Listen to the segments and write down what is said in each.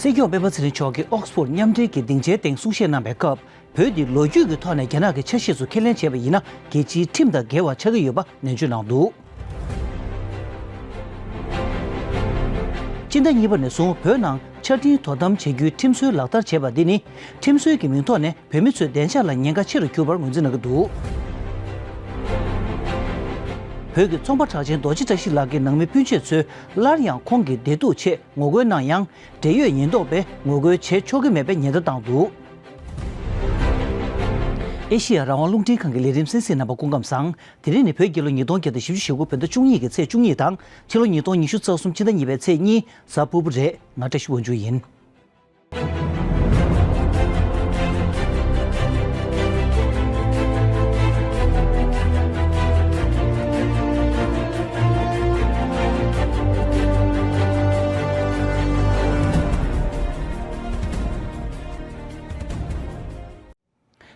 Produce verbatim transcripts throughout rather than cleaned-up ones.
སྲིད་སྐྱོང་སྤེན་པ་ཚེ་རིང་མཆོག་གིས་ཨོག་སི་ཕོར་མཉམ་འབྲེལ་གྱི་སྡིངས་ཆའི་སྟེང་གསུང་བཤད་གནང་བའི་སྐབས། བོད་འདི་ལོ་རྒྱུས་ཀྱི་ཐོག་ནས་རྒྱ་ནག་གི་ཆ་ཤས་སུ་ཁས་ལེན་བྱས་པ་ཡིན་ན། རྒྱལ་སྤྱིའི་ཁྲིམས་དང་འགལ་བ་ཆགས་ཀྱི་ཡོད་པ་ནན་བརྗོད་གནང་འདུག་སྤྱི་ཟླ་གཉིས་པ་ནས་བཟུང་བོད་ནང་ཆ་འཕྲིན་དོ་དམ་བྱེད་རྒྱུའི་ཁྲིམས་སྲོལ་ལག་བསྟར་བྱས་པ་འདི་ནི། ཁྲིམས་སྲོལ་གྱི་མིང་ཐོག་ནས་བོད་མི་ཚོའི་བདེ་འཇགས་ལ་ཉེན་ཁ་ཆེ་རུ་གྱུར་པར་ངོས་འཛིན་གནང་གི་འདུག་བོད་ཀྱི་ཚོང་པ་གྲགས་ཅན་རྡོ་རྗེ་བཀྲ་ཤིས་ལགས་ཀྱི་ནང་མི་སྤུན་མཆེད་ཚོས་སླར་ཡང་ཁོང་གི་བདེ་སྡུག་ཆེད་ངོ་རྒོལ་གནང་ཡང་། འབྲེལ་ཡོད་ཉེན་རྟོག་པས་ངོ་རྒོལ་བྱེད་ཆོག་གི་མེད་པའི་ཉེན་བརྡ་བཏང་འདུག་ཨེ་ཤེ་ཡ་རང་དབང་རླུང་འཕྲིན་ཁང་གི་ལས་རིམ་གསན་གཟིགས་གནང་བར་སྐུ་ཁམས་བཟང་། དེ་རིང་ནི་བོད་རྒྱལ་ལོ་ཉིས་སྟོང་བརྒྱ་དང་བཞི་བཅུ་ཞེ་དགུ་བོད་ཟླ་བཅུ་གཉིས་ཀྱི་ཚེས་བཅུ་གཉིས་དང་ཕྱི་ལོ་ཉིས་སྟོང་ཉི་ཤུ་རྩ་གསུམ་ཕྱི་ཟླ་གཉིས་པའི་ཚེས་གཉིས་གཟའ་ཕུར་བུ་རེད། ང་བཀྲ་ཤིས་དབང་ཕྱུག་ཡིན།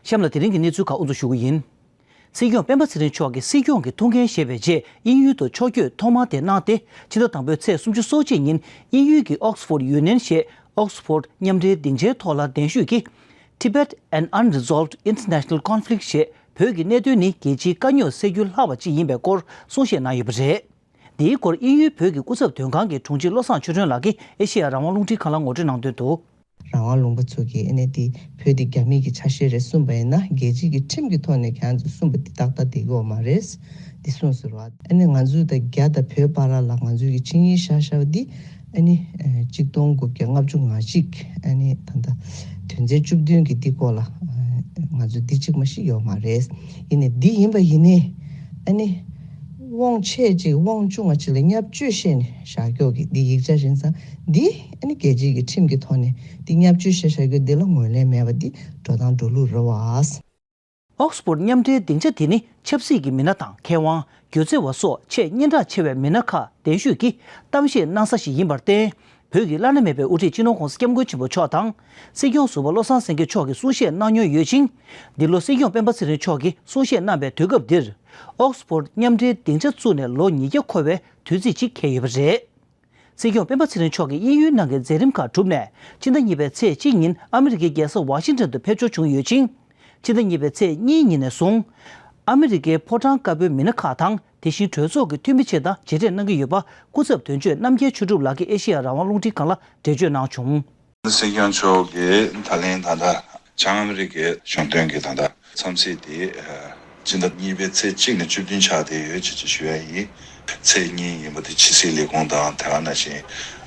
གཤམ་ལ་དེ་རིང་གི་གནས་ཚུལ་ཁག་དབུ་འཛུགས་ཞུ་གི་ཡིན། སྲིད་སྐྱོང་སྤེན་པ་ཚེ་རིང་མཆོག་གིས་སྲིད་སྐྱོང་གི་ཐུགས་འགན་བཞེས་པའི་རྗེས་དབྱིན་ཡུལ་དུ་ཕྱོགས་བསྐྱོད་ཐོག་མ་དེ་གནང་སྟེ། ཕྱི་ཟླ་དང་པོའི་ཚེས་སུམ་ཅུ་སོ་གཅིག་ཉིན་དབྱིན་ཡུལ་གྱི་Oxford Union ཞེས་ཨོག་སི་ཕོར་མཉམ་འབྲེལ་སྡིངས་ཆའི་ཐོག་ལ་གདན་ཞུས་ཀྱིས། Tibet, an Unresolved International Conflict ཞེས། བོད་ཀྱི་གནད་དོན་ནི་རྒྱལ་སྤྱིའི་དཀའ་རྙོག་སེལ་རྒྱུ་ལྷག་པ་ཅིག་ཡིན་པའི་སྐོར་གསུང་བཤད་གནང་ཡོད་པ་རེད། འདིའི་སྐོར་དབྱིན་ཡུལ་བོད་ཀྱི་སྐུ་ཚབ་དོན་ཁང་གི་དྲུང་ཆེ་བློ་བཟང་ཆོས་སྒྲོན་ལགས་ཀྱིས་ཨེ་ཤེ་ཡ་རང་དབང་རླུང་འཕྲིན་ཁང་ལ་ངོ་སྤྲོད་གནང་དོན་དུ། རང་དབང་ལུང་པ་ཚོ་གིས་ཨ་ནི་དེ་བོད་དེ་རྒྱ་མི་གི་ཆ་ཤས་རེད་གསུངས་པ་ཡིན་ན། རྒྱལ་སྤྱི་གི་ཁྲིམས་ཀྱི་ཐོག་ནས་ཁྱེད་རང་ཚོས་གསུངས་པ་དེ་ཏག་ཏག་བསྡད་ཀྱི་ཡོད་མ་རེད། འདི་གསུངས་ཟེར་བ། ཨ་ནི་ང་ཚོའི་དང་རྒྱ་དང་བོད་བར་ལ་ང་ཚོའི་གི་ཆིངས་ཡིག་ཤར་ཤར་བ་འདི། ཨ་ནི་ཨ་གཅིག་སྟོང་དགུ་བརྒྱ་ལྔ་བཅུ་ང་གཅིག་ཨ་ནི་ད་ལྟ་དོན་ཚན་བཅུ་བདུན་གྱི་འདི་སྐོར་ལ་ཨ་ང་ཚོ་འདི་གཅིག་མ་ཞིག་ཡོད་མ་རེད། ཡིན་ནའི་འདི་ཡིན་པ་ཡིན་ནའི། ཨ་ནི་དབང་ཆེ་གཅིག་དབང་ཆུང་བ་གཅིག་ལ་བརྙས་བཅོས་བཤད་ནས་བཞག་ཀྱོག་གི་འདི་ཡིག་ཆ་རིན་ཚང་འདི། ཨ་ནི་རྒྱལ་སྤྱིའི་གི་ཁྲིམས་ཀྱི་ཐོག་ནས་འདི་བརྙས་བཅོས་བཤད་བཞག་ཀྱོག་འདི་ལ་ངོས་ལེན་མེད་པ་འདི་འགྲོ་སྟངས་འགྲོ་ལུགས་རེད་བ། ཨོག་སི་ཕོར་མཉམ་འབྲེལ་སྡིངས་ཆ་དེ་ནི་ཆབ་སྲིད་ཀྱི་མི་སྣ་དང་མཁས་དབང་། སྒྱུ་རྩལ་བ་སོགས་ཆེས་སྙན་གྲགས་ཆེ་བའི་མི་སྣ་ཁག་གདན་ཞུས་ཀྱིས་གཏམ་བཤད་གནང་ས་ཞིག་ཡིན་པར་བརྟེན། བོད་ཀྱི་བླ་ན་མེད་པའི་དབུ་ཁྲིད་སྤྱི་ནོར་༸གོང་ས་༸སྐྱབས་མགོན་ཆེན་པོ་མཆོག་དང་། སྲིད་སྐྱོང་ཟུར་པ་བློ་བཟང་སེང་གེ་མཆོག་གིས་གསུང་བཤད་གནང་མྱོང་ཡོད་ཅིང་། འདི་ལོ་སྲིད་སྐྱོང་སྤེན་པ་ཚེ་རིང་མཆོག་གིས་གསུང་བཤད་གནང་བའི་དུས་སྐབས་འདིར། ཨོག་སི་ཕོར་མཉམ་འབྲེལ་སྡིངས་ཆ་བཙུགས་ནས་ལོ་ཉིས་བརྒྱ་འཁོར་བའི་དུས་ཚིགས་ཅིག་འཁེལ་ཡོད་པ་རེད། སྲིད་སྐྱོང་སྤེན་པ་ཚེ་རིང་མཆོག་གིས་དབྱིན་ཡུལ་ནང་གི་མཛད་རིམ་ཁག་གྲུབ་ནས། ཕྱི་ཟླ་གཉིས་པའི་ཚེས་གཅིག་ཉིན་ཨ་མི་རི་ཀའི་རྒྱལ་ས་ཝ་ཤིང་ཊོན་དུ་ཕེབས་འབྱོར་བྱུང་ཡོད་ཅིང་། ཕྱི་ཟླ་གཉིས་པའི་ཚེས་གཉིས་ཉིན་ནས་བཟུང་། ཨ་མི་རི་ཀའི་ཕོ་བྲང་དཀར་པོའི་མི་སྣ་ཁག་དང་། དེ་བཞིན་གྲོས་ཚོགས་ཀྱི་འཐུས་མི་ཆེད་དུ་མཇལ་འཕྲད་གནང་གི་ཡོད་པ། སྐུ་ཚབ་དོན་གཅོད་རྣམ་རྒྱལ་ཆོས་གྲུབ་ལགས་ཀྱིས་ཨེ་ཤེ་ཡ་རང་དབང་རླུང་འཕྲིན་ཁང་ལ་འགྲེལ་བརྗོད་གནང་བྱུང་། སྲིད་སྐྱོང་མཆོག་གིས་ད་ལན་ད་ལྟ་བྱང་ཨ་མི་རི་ཀའི་གཞུང་དོན་གྱི་ད་ལྟ་འཚམས་གཟིགས་དེ། ཕྱི་ཟླ་གཉིས་པའི་ཚེས་གཅིག་ནས་བཅུ་བདུན་ཆགས་བསྡད་ཡོད་ཅེས་ཅིག་ཞུ་ཡ་ཡིན། ཚེས་གཉིས་ཉིན་མོ་དེ་ཕྱི་སྲིད་ལས་ཁུངས་དང་དེ་ག་ནང་བཞིན་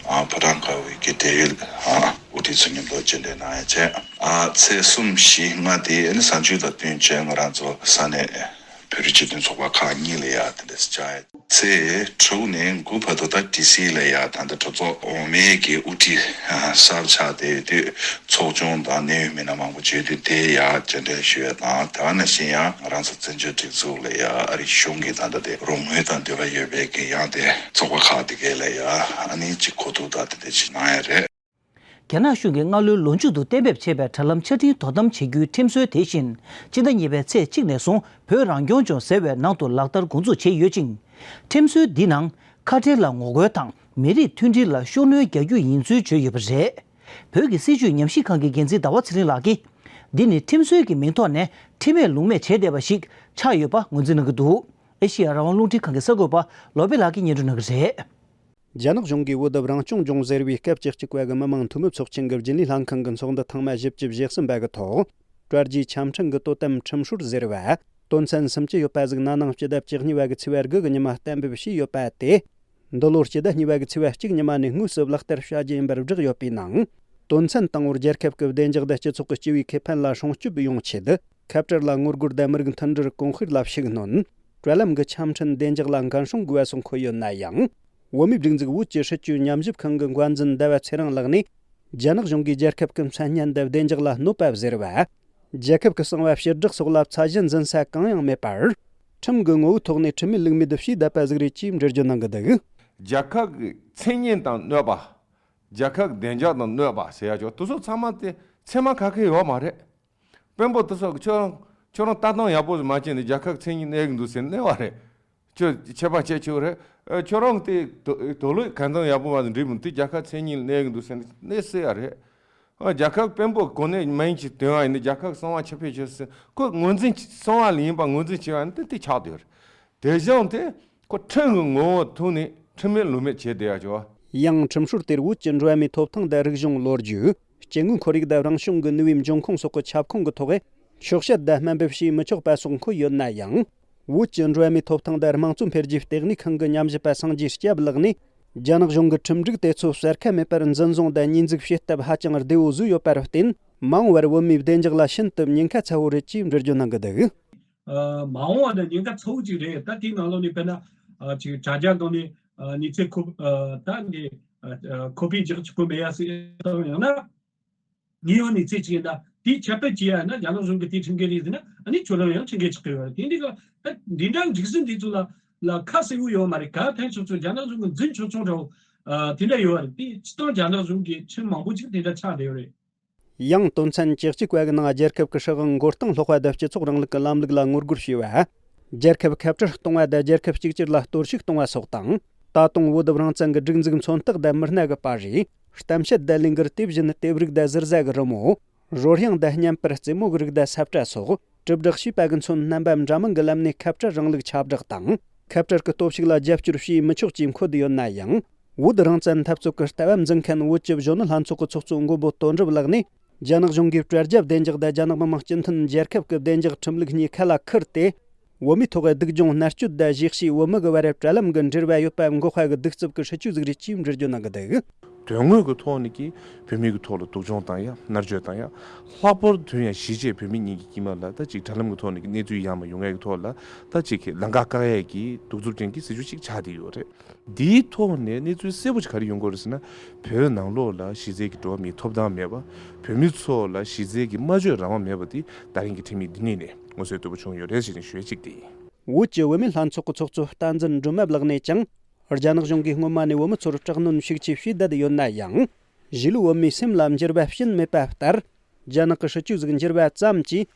ཕོ་བྲང་དཀར་པོའི་གི་འབྲེལ་ཡོད་དབུ་ཁྲིད་ཚོ་མཉམ་དུ་མཇལ་འཕྲད་གནང་ཡ་བྱས། ཚེས་གསུམ་བཞི་ལྔ་དེ་ནི་གཟའ་མཇུག་དང་བསྟུན་བྱས་ང་རང་ཚོ་ས་གནས་བོད་རིགས་སྤྱི་མཐུན་ཚོགས་པ་ཁག་གཉིས་ལ་ཡ་དེ་འདྲ་བཅར་ཡ། ཚེས་དྲུག་ནས་དགུ་བར་དུ་ད་ཌི་སི་ལ་ཡ་ད་ལྟ་གྲོས་ཚོགས་འོག་མའི་གི་དབུ་ཁྲིད་གསར་ཆགས་དེ་དུས་ཚོགས་ཆུང་དང་གནད་ཡོད་མི་སྣ་མང་པོ་བརྗོད་དུས་དེ་ཡ་མཇལ་འཕྲད་ཞུ་ཡ་དང་། དེ་ག་ནང་བཞིན་ཡང་ང་རང་ཚོ་བཙན་བྱོལ་སྒྲིག་འཛུགས་ལ་ཡ་ཨ་རིའི་གཞུང་གི་ད་ལྟ་དེ་རོགས་དངུལ་དང་འབྲེལ་བ་ཡོད་པའི་གི་ཡང་དེ་ཚོགས་པ་ཁག་དེ་གའི་ལ་ཡ་ཨ་ནི་གཅིག་གོ་བསྡུར་དང་དེ་འདྲ་ཞིག་གནང་ཡ་རེད། རྒྱ་ནག་གཞུང་གིས་སྔ་ལོའི་ལོ་མཇུག་ཏུ་གཏན་འབེབས་བྱས་པའི་དྲ་ལམ་ཆ་འཕྲིན་དོ་དམ་བྱེད་རྒྱུའི་ཁྲིམས་སྲོལ་དེ་བཞིན། སྤྱི་ཟླ་གཉིས་པའི་ཚེས་གཅིག་ནས་བཟུང་བོད་རང་སྐྱོང་ལྗོངས་ཟེར་བའི་ནང་དུ་ལག་བསྟར་འགོ་འཛུགས་བྱས་ཡོད་ཅིང་། ཁྲིམས་སྲོལ་འདི་ནང་ཁ་བྲལ་ལ་ངོ་རྒོལ་དང་མི་རིགས་མཐུན་སྒྲིལ་ལ་ཤུགས་སྣོན་རྒྱག་རྒྱུ་ཡིན་ཚུལ་བརྗོད་ཡོད་པ་རེད། བོད་ཀྱི་སྲིད་བྱུས་ཉམས་ཞིབ་ཁང་གི་འགན་འཛིན་ཟླ་བ་ཚེ་རིང་ལགས་ཀྱིས། འདི་ནི་ཁྲིམས་སྲོལ་གྱི་མིང་ཐོག་ནས་ཁྲིམས་མེད་ལུགས་མེད་བྱས་བསྡད་པ་ཞིག་ཆགས་ཡོད་པ་ངོས་འཛིན་གནང་གི་འདུག་ཨེ་ཤེ་ཡ་རང་དབང་རླུང་འཕྲིན་ཁང་གི་གསར་འགོད་པ་བློ་བྷེ་ལགས་ཀྱིས་སྙན་སྒྲོན་གནང་གི་རེད། རྒྱ་ནག་གཞུང་གིས་བོད་རང་སྐྱོང་ལྗོངས་ཟེར་བའི་སྐབས་བཅུ་གཅིག་པ་གི་མི་དམངས་འཐུས་མི་ཚོགས་ཆེན་གྱི་རྒྱུན་ལས་ལྷན་ཁང་གི་ཚོགས་འདུ་ཐེངས་མ་བཞི་བཅུ་ཞེ་གསུམ་པ་གི་ཐོག་དྲ་རྒྱའི་ཆ་འཕྲིན་གྱི་དོ་དམ་ཁྲིམས་སྲོལ་ཟེར་བ། དོན་ཚན་སུམ་ཅུ་ཡོད་པ་ཟིག་ན་ནིང་སྤྱི་ཟླ་བཅུ་གཉིས་པ་གི་ཚེས་པ་དགུ་གི་ཉི་མ་གཏན་འབེབས་བྱས་ཡོད་པ་དེ། འདི་ལོར་སྤྱི་ཟླ་གཉིས་པ་གི་ཚེས་པ་གཅིག་ཉི་མ་ནས་དངོས་སུ་ལག་བསྟར་བྱ་རྒྱུ་ཡིན་པར་བསྒྲགས་ཡོད་པའི་ནང་། དོན་ཚན་དང་པོར་རྒྱལ་ཁབ་ཀྱི་བདེ་འཇགས་དང་སྤྱི་ཚོགས་ཀྱི་སྤྱི་བའི་ཁེ་ཕན་ལ་སྲུང་སྐྱོབ་ཡོང་ཆེད། ཁ་བྲལ་ལ་ངོ་རྒོལ་དང་མི་རིགས་མཐུན་སྒྲིལ་གོང་སྤེལ་ལ་ཤུགས་སྣོན། དྲ་ལམ་གྱི་ཆ་འཕྲིན་བདེ་འཇགས་ལ་འགན་སྲུང་དགོས་པ་སོགས་འཁོད་ཡོད་ན་ཡང་། བོད་མིའི་སྒྲིག་འཛུགས་བོད་ཀྱི་སྲིད་བྱུས་ཉམས་ཞིབ་ཁང་གི་འགོ་འཛིན་ཟླ་བ་ཚེ་རིང་ལགས་ནས། རྒྱ་ནག་གཞུང་གིས་རྒྱལ་ཁབ་ཀྱི་མཚན་སྙན་དང་བདེ་འཇགས་ལ་གནོད་པ་ཟེར་བ། རྒྱལ་ཁབ་ཀྱི་གསང་བ་ཕྱིར་བསྒྲགས་སོགས་ལ་ཚད་གཞི་འཛིན་ས་གང་ཡང་མེད་པར། ཁྲིམས་ཀྱི་ངོ་བོའི་ཐོག་ནས་ཁྲིམས་མེད་ལུགས་མེད་དུ་བྱས་བསྡད་པ་ཟིག་རེད་ཅེས་འགྲེལ་བརྗོད་གནང་གི་འདུག་རྒྱལ་ཁབ་ཀྱི་མཚན་སྙན་དང་གནོད་པ། རྒྱལ་ཁབ་བདེ་འཇགས་དང་གནོད་པ་ཟེར་ཡ་ཅོག་དེ་ཚོ་ཚང་མ་དེ་ཚད་མ་ཁ་ཁེ་ཡོད་མ་རེད། དཔོན་པོ་དེ་ཚོ་གི་ཁྱོད་རང་ཁྱོད་རང་ལྟ་སྟངས་ཡག་པོ་ཞིག་མ་བྱས་ནས་རྒྱལ་ཁབ་མཚན་སྙན་གནོད་ཀྱི་འདུག་ཟེར་གནོད་པ་རེད། ཁྱོད་ཆད་པ་བཅད་ཆོག་རེད། ཨ། ཁྱོད་རང་དེ་དོ་དོ་ལོས་གང་ཙམ་ཡག་པོ་མ་འདུག་འགྲིག་མི་འདུག་རྒྱལ་ཁབ་མཚན་ཉིད་གནས་གི་འདུག་ཟེར་ནས་གནས་སྲིད་ཡ་རེད། ཨ། རྒྱལ་ཁབ་དཔོན་པོ་གོ་གནས་མིང་ཅིག་དོན་བ་ཡིན་ན་རྒྱལ་ཁབ་གསང་བ་ཁྱབ་སྤེལ་བྱེད་སྲིད། ཁོ་ངོས་འཛིན་གསང་བ་ལ་ཡིན་པ་ངོས་འཛིན་བྱས་པ་ཡིན་ན་དེ་དེ་ཆགས་སྡོད་རེད། དེ་བཞིན་དེ་ཁོ་ཁྲིམས་ཀྱི་ངོ་བོ་ཐོག་ནས་ཁྲིམས་མེད་ལུགས་མེད་བྱས་བསྡད་ཡ་ཅོ། ཡང་ཁྲིམས་སྲོལ་དེར་བོད་ཀྱི་འགྲོ་བ་མིའི་ཐོབ་ཐང་དང་རིག་གཞུང་ལོ་རྒྱུས། སྐྱེ་དངོས་ཁོར་ཡུག་དང་རང་བྱུང་གི་ནུས་པའི་འབྱུང་ཁུངས་སོགས་ཀྱི་ཁྱབ་ཁོངས་ཀྱི་ཐོག་འཕྱོག་བཤད་དང་དམའ་འབེབས་བྱས་མི་ཆོག་པ་སོགས་འཁོད་ཡོད་ན་ཡང་། བོད་ཀྱི་འགྲོ་བ་མིའི་ཐོབ་ཐང་དང་དམངས་གཙོ་འཕེལ་རྒྱས་ལྟེ་གནས་ཁང་གི་ཉམས་ཞིབ་པ་སངས་རྒྱས་སྐྱབས་ལགས་ནས། རྒྱ་ནག་གཞུང་གི་ཁྲིམས་སྒྲིག་དེ་ཚོ་གསལ་ཁ་མེད་པར་འཛིན་བཟུང་དང་ཉེས་འཛུགས་བྱེད་སྟབས་ཧ་ཅང་བདེ་བོ་བཟོས་ཡོད་པར་བརྟེན། མ་འོངས་པར་བོད་མིའི་བདེ་འཇགས་ལ་ཤིན་ཏུ་ཉེན་ཁ་ཚ་བོ་རེད་ཅེས་འགྲེལ་བརྗོད་གནང་གི་འདུག། ཨ། མ་འོངས་པ་ལ་ཉེན་ཁ་ཚ་བོ་ཅིག་རེད། ད་དེའི་ནང་ལོགས་ནས་དཔེར་ན། ཨ། ཅིག་དྲ་རྒྱ་སྒང་ནས། ཨ། གནས་ཚུལ་ཁོ། ཨ། ད་འདི། ཨ། ཨ། ཁོ་པའི་རྒྱག་ཆོག་གི་མེད་ཡ་ཟེར་དང་། ཡང་ན་ངས་ཡང་གནས་ཚུལ་ཅིག་ཡིན་ན་དེའི་ཁྱབ་སྤེལ་བྱེད་ཡ་ན་རྒྱ་ནག་གཞུང་གིས་དེའི་ཁྲིམས་འགལ་རེད་ཟེར་ན། ཨ་ནི་ཁྱོད་རང་ཡང་ཁྲིམས་འགལ་ཆགས་ཀྱི་ཡོད་རེད། དེ་འདི་ག་ད་འདི་འདྲ་འགྲིག་སྲིད། འདི་ཚོ་ལ་ལ་ཁ་གསལ་བོ་ཡོད་མ་རེད། ག་ཕན་ཆོག་ཆོག་རྒྱ་ནག་གཞུང་གིས་འཛིན་ཆོག་ཆོག་འདྲ་བོ། ཨ། དེ་འདྲ་ཡོད་རེད། དེ་སྤྱིར་བཏང་རྒྱ་ནག་གཞུང་གི་ཁྲིམས་མང་པོ་ཅིག་དེ་འདྲ་ཆགས་བསྡད་ཡོད་རེད། ཡང་དོན་ཚན་བཅུ་གཅིག་པ་གི་ནང་རྒྱལ་ཁབ་ཀྱི་སྲིད་དབང་མགོ་རྟིང་སློག་པ་དང་སྤྱི་ཚོགས་རིང་ལུགས་ཀྱི་ལམ་ལུགས་ལ་ངོ་རྒོལ་བྱས་པ། རྒྱལ་ཁབ་ཁ་བྲལ་གཏོང་བ་དང་རྒྱལ་ཁབ་གཅིག་གྱུར་ལ་གཏོར་བཤིག་གཏོང་བ་སོགས་དང་། ད་དུང་བོད་རང་བཙན་གྱི་སྒྲིག་འཛུགས་མཚོན་རྟགས་དང་མི་སྣ་གི་པར་རིས། གཏམ་བཤད་དང་ལས་འགུལ། དེ་བཞིན་དེབ་རིགས་དང་ཟུར་ཟ་གི་རི་མོ། རོལ་དབྱངས་དང་བརྙན་པར། རྩེད་མོ་གི་རིགས་དང་ས་བཀྲ་སོགས། དྲིལ་བསྒྲགས་བྱས་པ་གི་མཚོན་རྣམ་པ་འདྲ་མིན་གྱི་ལམ་ནས་ཁ་བྲལ་རིང་ལུགས་ཁྱབ་བསྒྲགས་དང་། ཁ་བྲལ་གྱི་སྟོབས་ཤུགས་ལ་རྒྱབ་སྐྱོར་བྱས་མི་ཆོག་ཅེས་འཁོད་ཡོད་ན་ཡང་། བོད་རང་བཙན་འཐབ་རྩོད་ཀྱི་ལྟ་བ་འཛིན་མཁན་བོད་ཀྱི་གཞོན་ནུ་ལྷན་ཚོགས་ཀྱི་ཚོགས་གཙོ་མགོན་པོ་དོན་གྲུབ་ལགས་ནས། རྒྱ་ནག་གཞུང་གིས་དྲ་རྒྱ་བདེ་འཇགས་དང་རྒྱ་ནག་མི་དམངས་སྤྱི་མཐུན་རྒྱལ་ཁབ་ཀྱི་བདེ་འཇགས་ཁྲིམས་ལུགས་གཉིས་ཁ་ལ་ཁུར་ཏེ། བོད་མིའི་ཐོག་སྡུག་སྦྱོང་མནར་གཅོད་དང་གཞིས་བྱེས་བོད་མི་གི་བར་དྲ་ལམ་གྱི་འབྲེལ་བ་ཡོད་པ་འགོག་པ་གི་གདུག་རྩུབ་ཀྱི་སྲིད་ཇུས་ཟིག་རེད་ཅེས་འགྲེལ་བརྗོད་གནང་གི་འདུག། དོན་དངོས་ཀྱི་ཐོག་ནས་ཀྱི་བོད་མི་གི་ཐོག་ལ་སྡུག་སྦྱོང་བཏང་ཡ། མནར་གཅོད་བཏང་ཡ། ལྷག་པར་དུ་ཡང་གཞིས་བྱེས་བོད་མི་གཉིས་ཀྱི་དཀྱིལ་མ་ལ་ད་ཅིག་དྲ་ལམ་གྱི་ཐོག་ནས་ཀྱི་གནས་ཚུལ་ཡང་མ་ཡོང་ཡ་གི་ཐོག་ལ་ད་ཅིག་གི་ལམ་ཁ་བཀག་ཡ་གི་གདུག་རྩུབ་ཅན་གྱི་སྲིད་ཇུས་ཅིག་ཆགས་བསྡད་ཡོད་རེད། འདིའི་ཐོག་ནས་གནས་ཚུལ་གསལ་པོ་ཅིག་ག་རེ་ཡོང་གི་ཡོད་རེད་ཟེར་ན། བོད་ནང་ལོགས་ལ་གཞི་རྩའི་གི་འགྲོ་བ་མིའི་ཐོབ་ཐང་མེད་པ། བོད་མི་ཚོ་ལ་གཞི་རྩའི་གི་སྨྲ་བརྗོད་རང་དབང་མེད་པ་དེ་ད་རིང་གི་ཁྲིམས་ཡིག་འདི་ནས་ནས་མངོན་གསལ་དོད་པོ་བྱུང་ཡོད་རེད་ཟེར་ནས་ཞུ་ཡ་གཅིག་དེ་ཡིན། བོད་ཀྱི་བུད་མེད་ལྷན་ཚོགས་ཀྱི་ཚོགས་གཙོ་བསྟན་འཛིན་སྒྲོལ་མ་ལགས་ནས་ཀྱང་། རྒྱ་ནག་གཞུང་གིས་སྔོན་མ་ནས་བོད་མི་ཚོར་དྲག་གནོན་ཤུགས་ཆེ་བྱས་བསྡད་ཡོད་ན་ཡང་། གཞིས་ལུས་བོད་མིའི་སེམས་ལ་འགྱུར་བ་ཕྱིན་མེད་པ་ལྟར། རྒྱ་ནག་གི་སྲིད་ཇུས་ཟིག་འགྱུར་བ་ཙམ་གྱིས།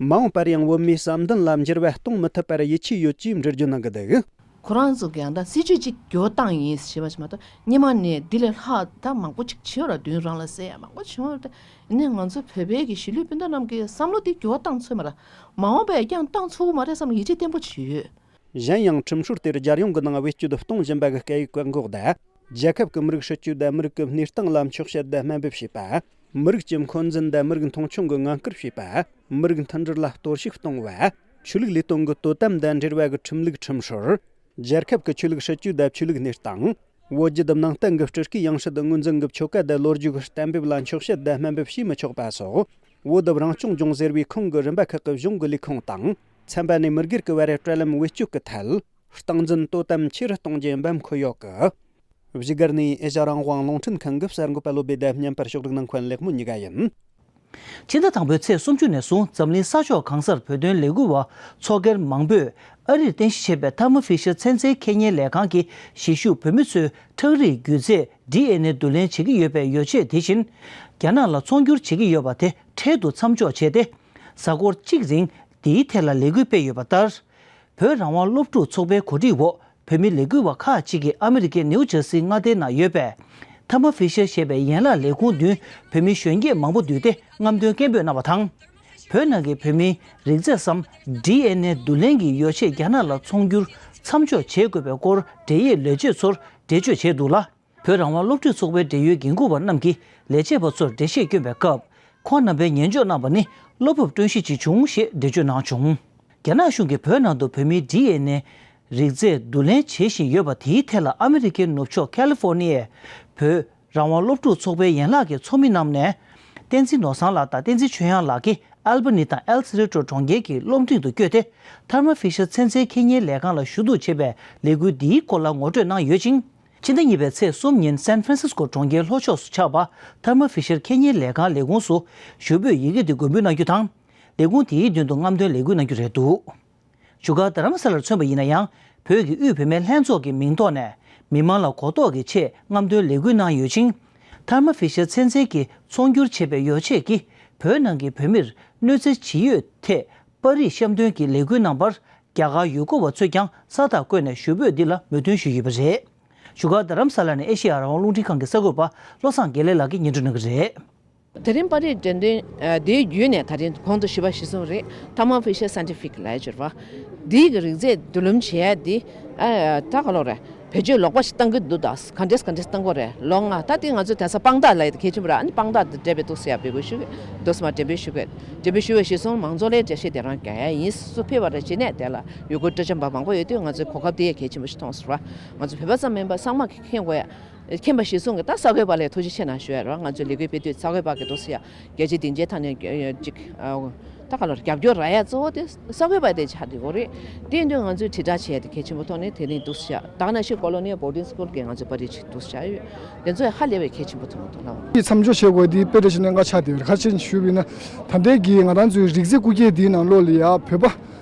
མ་འོངས་པར་ཡང་བོད་མིའི་བསམ་འདུན་ལ་འགྱུར་བ་གཏོང་མི་ཐུབ་པར་ཡིད་ཆེས་ཡོད་ཅེས་འགྲེལ་བརྗོད་གནང་གི་འདུག། ཁོ་རང་ཚོ་གིས་ཡང་ད་སྲིད་ཇུས་གཅིག་འགྱུར་བ་བཏང་ཡིན་ཞེས་པ་ཞིག་མ་གཏོགས། སྔོན་མ་ནས་འདི་ལས་ལྷག་ད་མང་པོ་ཅིག་བྱས་ཡོད་ར། མདུན་རང་ལ་གསལ་ཡ་མང་པོ་བྱུང་ཡོད་ར། ད་ཡིན་ནའི་ང་ཚོ་བོད་པའི་གི་གཞིས་ལུས་སྤུན་ཟླ་རྣམས་ཀྱི་བསམ་བློ་དེ་འགྱུར་བ་བཏང་ཚོད་མ་ར། མ་འོངས་པ་ཡང་བསྐྱར་བཏང་ཚུགས་མ་རེད་བསམ་ཡིད་ཆེས་བརྟན་པོ་བྱས་ཡོད། གཞན་ཡང་ཁྲིམས་སྲོལ་དེར་རྒྱལ་ཡོངས་ཀྱི་ནང་བེད་སྤྱོད་གཏོང་བཞིན་པ་གི་སྐད་ཡིག་བཀག་འགོག་དང་། རྒྱལ་ཁབ་ཀྱི་མི་རིགས་སྲིད་ཇུས་དང་མི་རིགས་ཀྱི་གནས་སྟངས་ལ་འཕྱོག་བཤད་དང་དམའ་འབེབས་བྱེད་པ། མི་རིགས་ཀྱི་འཁོན་འཛིན་དང་མི་རིགས་མཐོང་ཆུང་གི་ངན་སྐུལ་བྱེད་པ། མི་རིགས་མཐུན་སྒྲིལ་ལ་གཏོར་བཤིག་གཏོང་བ། ཆོས་ལུགས་ལས་དོན་གྱི་དོ་དམ་དང་འབྲེལ་བ་གི་ཁྲིམས་ལུགས་ཁྲིམས་སྲོལ། རྒྱལ་ཁབ་ཀྱི་ཆོས་ལུགས་སྲིད་ཇུས་དང་ཆོས་ལུགས་གནས་སྟངས། བོད་བརྒྱུད་ནང་བསྟན་གྱི་སྤྲུལ་སྐུའི་ཡང་སྲིད་ངོས་འཛིན་གྱི་ཆོ་ག་དང་ལོ་རྒྱུས་ཀྱི་གཏན་འབེབས་ལ་འཕྱོག་བཤད་དང་དམའ་འབེབས་བྱེད་མི་ཆོག་པ་སོགས། བོད་རང་སྐྱོང་ལྗོངས་ཟེར་བའི་ཁོངས་ཀྱི་རིམ་པ་ཁག་གི་གཞུང་གི་ལས་ཁུངས་དང་། ཚན་པ་ནས་མི་སྒེར་གྱི་བར་དྲ་ལམ་བེད་སྤྱོད་ཀྱི་ཐད། སྟངས་འཛིན་དོ་དམ་ཆེ་རུ་གཏོང་རྒྱུའི་འབབ་འཁོད་ཡོད་གི། བཞུགས་སྒར་ནས་ཨེ་ཤ་རང་དབང་རླུང་འཕྲིན་ཁང་གི་གསར་འགོད་པ་བློ་བྷེ་དང་བརྙན་པར་ཕྱོགས་སྒྲིག་གནང་མཁན་ལེགས་མོ་གཉིས་ཀ་ཡིན། ཕྱི་ཟླ་དང་པོའི་ཚེས་སུམ་ཅུ་ནས་བཟུང་འཛམ་གླིང་ས་ཕྱོགས་གང་སར་བོད་དོན་ལས་འགུལ་བ་ཚོགས་སྒེར་མང་པོས་ཨ་རིར་རྟེན་གཞི་བྱས་པའི་ཐར་མ་ཕི་ཤར་ཚན་རྩལ་ཁེ་ཉེན་ལས་ཁང་གི་གཞིས་བཞུགས་བོད་མི་ཚོའི་ཁྲག་རིགས་རྒྱུ་རྫས་ཌི་ཨེན་ཨེ་བསྡུ་ལེན་བྱེད་ཀྱི་ཡོད་པའི་ཡོ་ཆས་དེ་བཞིན་རྒྱ་ནག་ལ་ཚོང་སྒྱུར་བྱེད་ཀྱི་ཡོད་པ་དེ་འཕྲལ་དུ་མཚམས་འཇོག་བྱས་ཏེ། གཟའ་འཁོར་གཅིག་རིང་འདིའི་ཐད་ལ་ལས་འགུལ་སྤེལ་ཡོད་པ་ལྟར། བོད་རང་དབང་སློབ་ཕྲུག་ཚོགས་པའི་གོ་སྒྲིག་འོག་བོད་མི་ལས་འགུལ་བ་ཁག་ཅིག་གིས་ཨ་མི་རི་ཀའི་ནིའུ་ཇར་སི་མངའ་སྡེའི་ནང་ཡོད་པའི་ཐར་མ་ཕི་ཤར་ཞེས་པའི་ཡན་ལག་ལས་ཁུངས་མདུན་བོད་མི་གཞོན་སྐྱེས་མང་པོ་འདུས་ཏེ་རྔམ་སྟོན་སྐད་འབོད་གནང་བ་དང་། བོད་ནང་གི་བོད་མིའི་རིགས་རྫས་སམ་ཌི་ཨེན་ཨེ་བསྡུ་ལེན་གྱི་ཡོ་ཆས་རྒྱ་ནག་ལ་ཚོང་སྒྱུར་མཚམས་འཇོག་བྱེད་དགོས་པའི་སྐོར་འབྲེལ་ཡོད་ལས་བྱེད་ཚོར་འགྲེལ་བརྗོད་བྱས་འདུག་ལ། བོད་རང་དབང་སློབ་ཕྲུག་ཚོགས་པའི་འབྲེལ་ཡོད་འགན་འཁུར་བ་རྣམས་ཀྱིས་ལས་བྱེད་པ་ཚོར་འགྲེལ་བཤད་བསྐྱོན་པའི་སྐབས། ཁོང་རྣམ་པས་ཉན་འཇོག་གནང་བ་ནི་བློ་ཕམ་སྤྲོད་གཞི་ཅིག་བྱུང་ཞེས་འགྲེལ་བརྗོད་གནང་བྱུང་། རྒྱ་ནག་གཞུང་གིས་བོད་ནང་དུ་བོད་མིའི་ཌི་ཨེན་ཨེ་རིགས་རྫས་བསྡུ་ལེན་བྱེད་བཞིན་ཡོད་པ་དེའི་ཐད་ལ་ཨ་མི་རི་ཀའི་ནུབ་ཕྱོགས་ཁ་ལི་ཧྥོར་ནི་ཡའི་བོད་རང་དབང་སློབ་ཕྲུག་ཚོགས་པའི་ཡན་ལག་གི་ཚོགས་མི་རྣམས་ནས། བསྟན་འཛིན་ནོར་བཟང་ལགས་དང་བསྟན་འཛིན་ཆོས་དབྱངས་ལགས་ཀྱིས་ཨལ་བྷ་ནི་དང་ཨེལ་སི་རེ་ཏྲོ་གྲོང་ཁྱེར་གྱི་སློབ་འབྲིང་དུ་བསྐྱོད་དེ། ཐར་མ་ཕི་ཤར་ཚན་རྩལ་ཁེ་ཉེན་ལས་ཁང་ལ་ཞུ་གཏུག་བྱེད་པའི་ལས་འགུལ་འདིའི་སྐོར་ལ་ངོ་སྤྲོད་གནང་ཡོད་ཅིང་། ཕྱི་ཟླ་གཉིས་པའི་ཚེས་གསུམ་ཉིན་སན་ཧྥ་རན་སིས་ཀོ་གྲོང་ཁྱེར་ལྷོ་ཕྱོགས་སུ་ཆགས་པ་ཐར་མ་ཕི་ཤར་ཁེ་ཉེན་ལས་ཁང་ལས་ཁུངས་སུ་ཞུ་འབོད་ཡི་གེ་དེ་མགོན་འབུལ་གནང་རྒྱུ་དང་། ལས་ཁུངས་དེའི་མདུན་དུ་རྔམ་སྟོན་ལས་འགུལ་གནང་རྒྱུ་རེད་འདུག། བཞུགས་སྒར་རྡ་རམ་ས་ལར་མཚོན་པ་ཡིན་ན་ཡང་། བོད་ཀྱི་དབུས་བུད་མེད་ལྷན་ཚོགས་ཀྱི་མིང་ཐོག་ནས་མི་མང་ལ་གོ་རྟོགས་ཀྱི་ཆེད་རྔམ་སྟོན་ལས་འགུལ་གནང་ཡོད་ཅིང་། ཐར་མ་ཕི་ཤར་ཚན་རྩལ་གྱིས་ཚོང་སྒྱུར་བྱས་པའི་ཡོ་ཆས་ཀྱིས་བོད་ནང་གི་བོད་མིར་གནོད་འཚེ་ཇི་ཡོད་ཐད་པར་རིས་བཤམས་སྟོན་གྱི་ལས་འགུལ་གནང་བར། རྒྱ་གར་ཡུལ་སྐོར་བ་ཚོས་ཀྱང་ས་རྟགས་བཀོད་ནས་ཞུ་འབོད་འདི་ལ་མོས་མཐུན་ཞུས་ཡོད་པ་རེད། བཞུགས་སྒར་རྡ་རམ་ས་ལ་ནས་ཨེ་ཤེ་ཡ་རང་དབང་རླུང་འཕྲིན་ཁང་གི་གསར་འགོད་པ་བློ་བཟང་དགེ་ལེགས་ལགས་ཀྱིས་སྙན་སྒྲོན་གནང་གི་རེད། དེ་རིང་པར་རིས་དྲན་རྟེན་ཨ་དེའི་བརྒྱུད་ནས་ད་རིང་གོང་དུ་ཞུས་པ་གཞིར་བཟུང་རེད། Thermo Fisher Scientific ལབ་ཡ་ཅིག་རེད་པ། འདིའི་གི་རིགས་རྫས་མདུན་ལམ་བྱེད་ཡ་འདི་ཨ་ད་ག་ལོ་རེད། བེད་སྤྱོད་ལོག་པ་ཞིག་བཏང་གི་འདུག་ད་ག་འདྲས་ག་འདྲས་བཏང་གི་རེད། ལོ་ལྔ། ད་དེ་ང་ཚོས་དེང་སང་དཔང་རྟགས་ལབ་ཡ་དེ་གལ་ཆེན་པོ་རེད། ཨ་ནི་དཔང་རྟགས་དེ་འབྲེལ་བའི་འདུག་ཟེར་ཡ་འབོད་སྐུལ་ཞུ་གི་འདུག་སེ་མར་འགྲེམས་སྤེལ་ཞུ་གི་འགྲེམས་སྤེལ་ཞུ་བའི་གཞིར་བཟུང་མང་ཚོགས་ལ་འགྲེལ་བཤད་དེ་རང་རྒྱག་ཡ་ཡིན། སུ་ཕེབས་པ་རེད། ཅི་ནས་དེ་ལ་ཡུལ་སྐོར་སྤྲོ་འཆམ་པ་མང་པོ་ཡོད་དུས་ང་ཚོས་གོ་སྐབས་དེ་ཡ་གལ་ཆེན་པོ་ཞིག་མཐོང་སོང་ར། ང་ཚོ་བོད་པ་ཙམ་མིན་པ་ཚང་མ་མཁྱེན་དགོས་ཡ། མཁྱེན་པ་གཞིར་བཟུང་གི་ད་གསར་འགོད་པ་ལ་ཐུགས་རྗེ་ཆེ་གནང་ཞུ་ཡ་རོགས། ང་ཚོས་ལས་འགུལ་སྤེལ་དུས་གསར་འགོད་པ་གི་འདུག་སེ་ཡ་རྒྱལ་སྤྱིའི་སྡིངས་ཆའི་ཐོག་ནས་ཅིག་ད་ག་ལོར་རྒྱབ་སྐྱོར་རག་ཡ་གཙོ་བོ་དེ་གསར་འགོད་པ་དེ་ཆགས་བསྡད་ཡོད་རེད། དེ་ཡིན་དུས་ང་ཚོས་དྲིལ་བསྒྲགས་བྱས་ཏེ་གལ་ཆེན་པོ་ཐོག་ནས་དེ་རིང་འདུག་སེ་ཡ་ད་ག་ནང་བཞིན་ཀོ་ལོ་ནི་ཡལ་བོར་ཌིང་སི་ཀུལ་གི་ང་ཚོའི་པར་རིས་ཅིག་འདུག་སེ་ཡ་ཡོད། དེ་ཚོས་ཧ་ལས་པའི་གལ་ཆེན་པོ་མཐོང་གི་འདུག་ལགས། མཚམས་འཇོག་བྱེད་དགོས་དེ་དཔེ་འདྲ་ཞིག་གནད་འགག་ཆགས་བསྡད་ཡོད་རེད། ཁ་ཆེན་ཞུས་པ་ཡིན་ན་ད་ལྟའི་གི་ང་རང་ཚོའི་རིགས་རྫས་རྐུ་འཁྱེར་དེའི་ནང་ལོགས་ལ་ཡ་བོད་པ།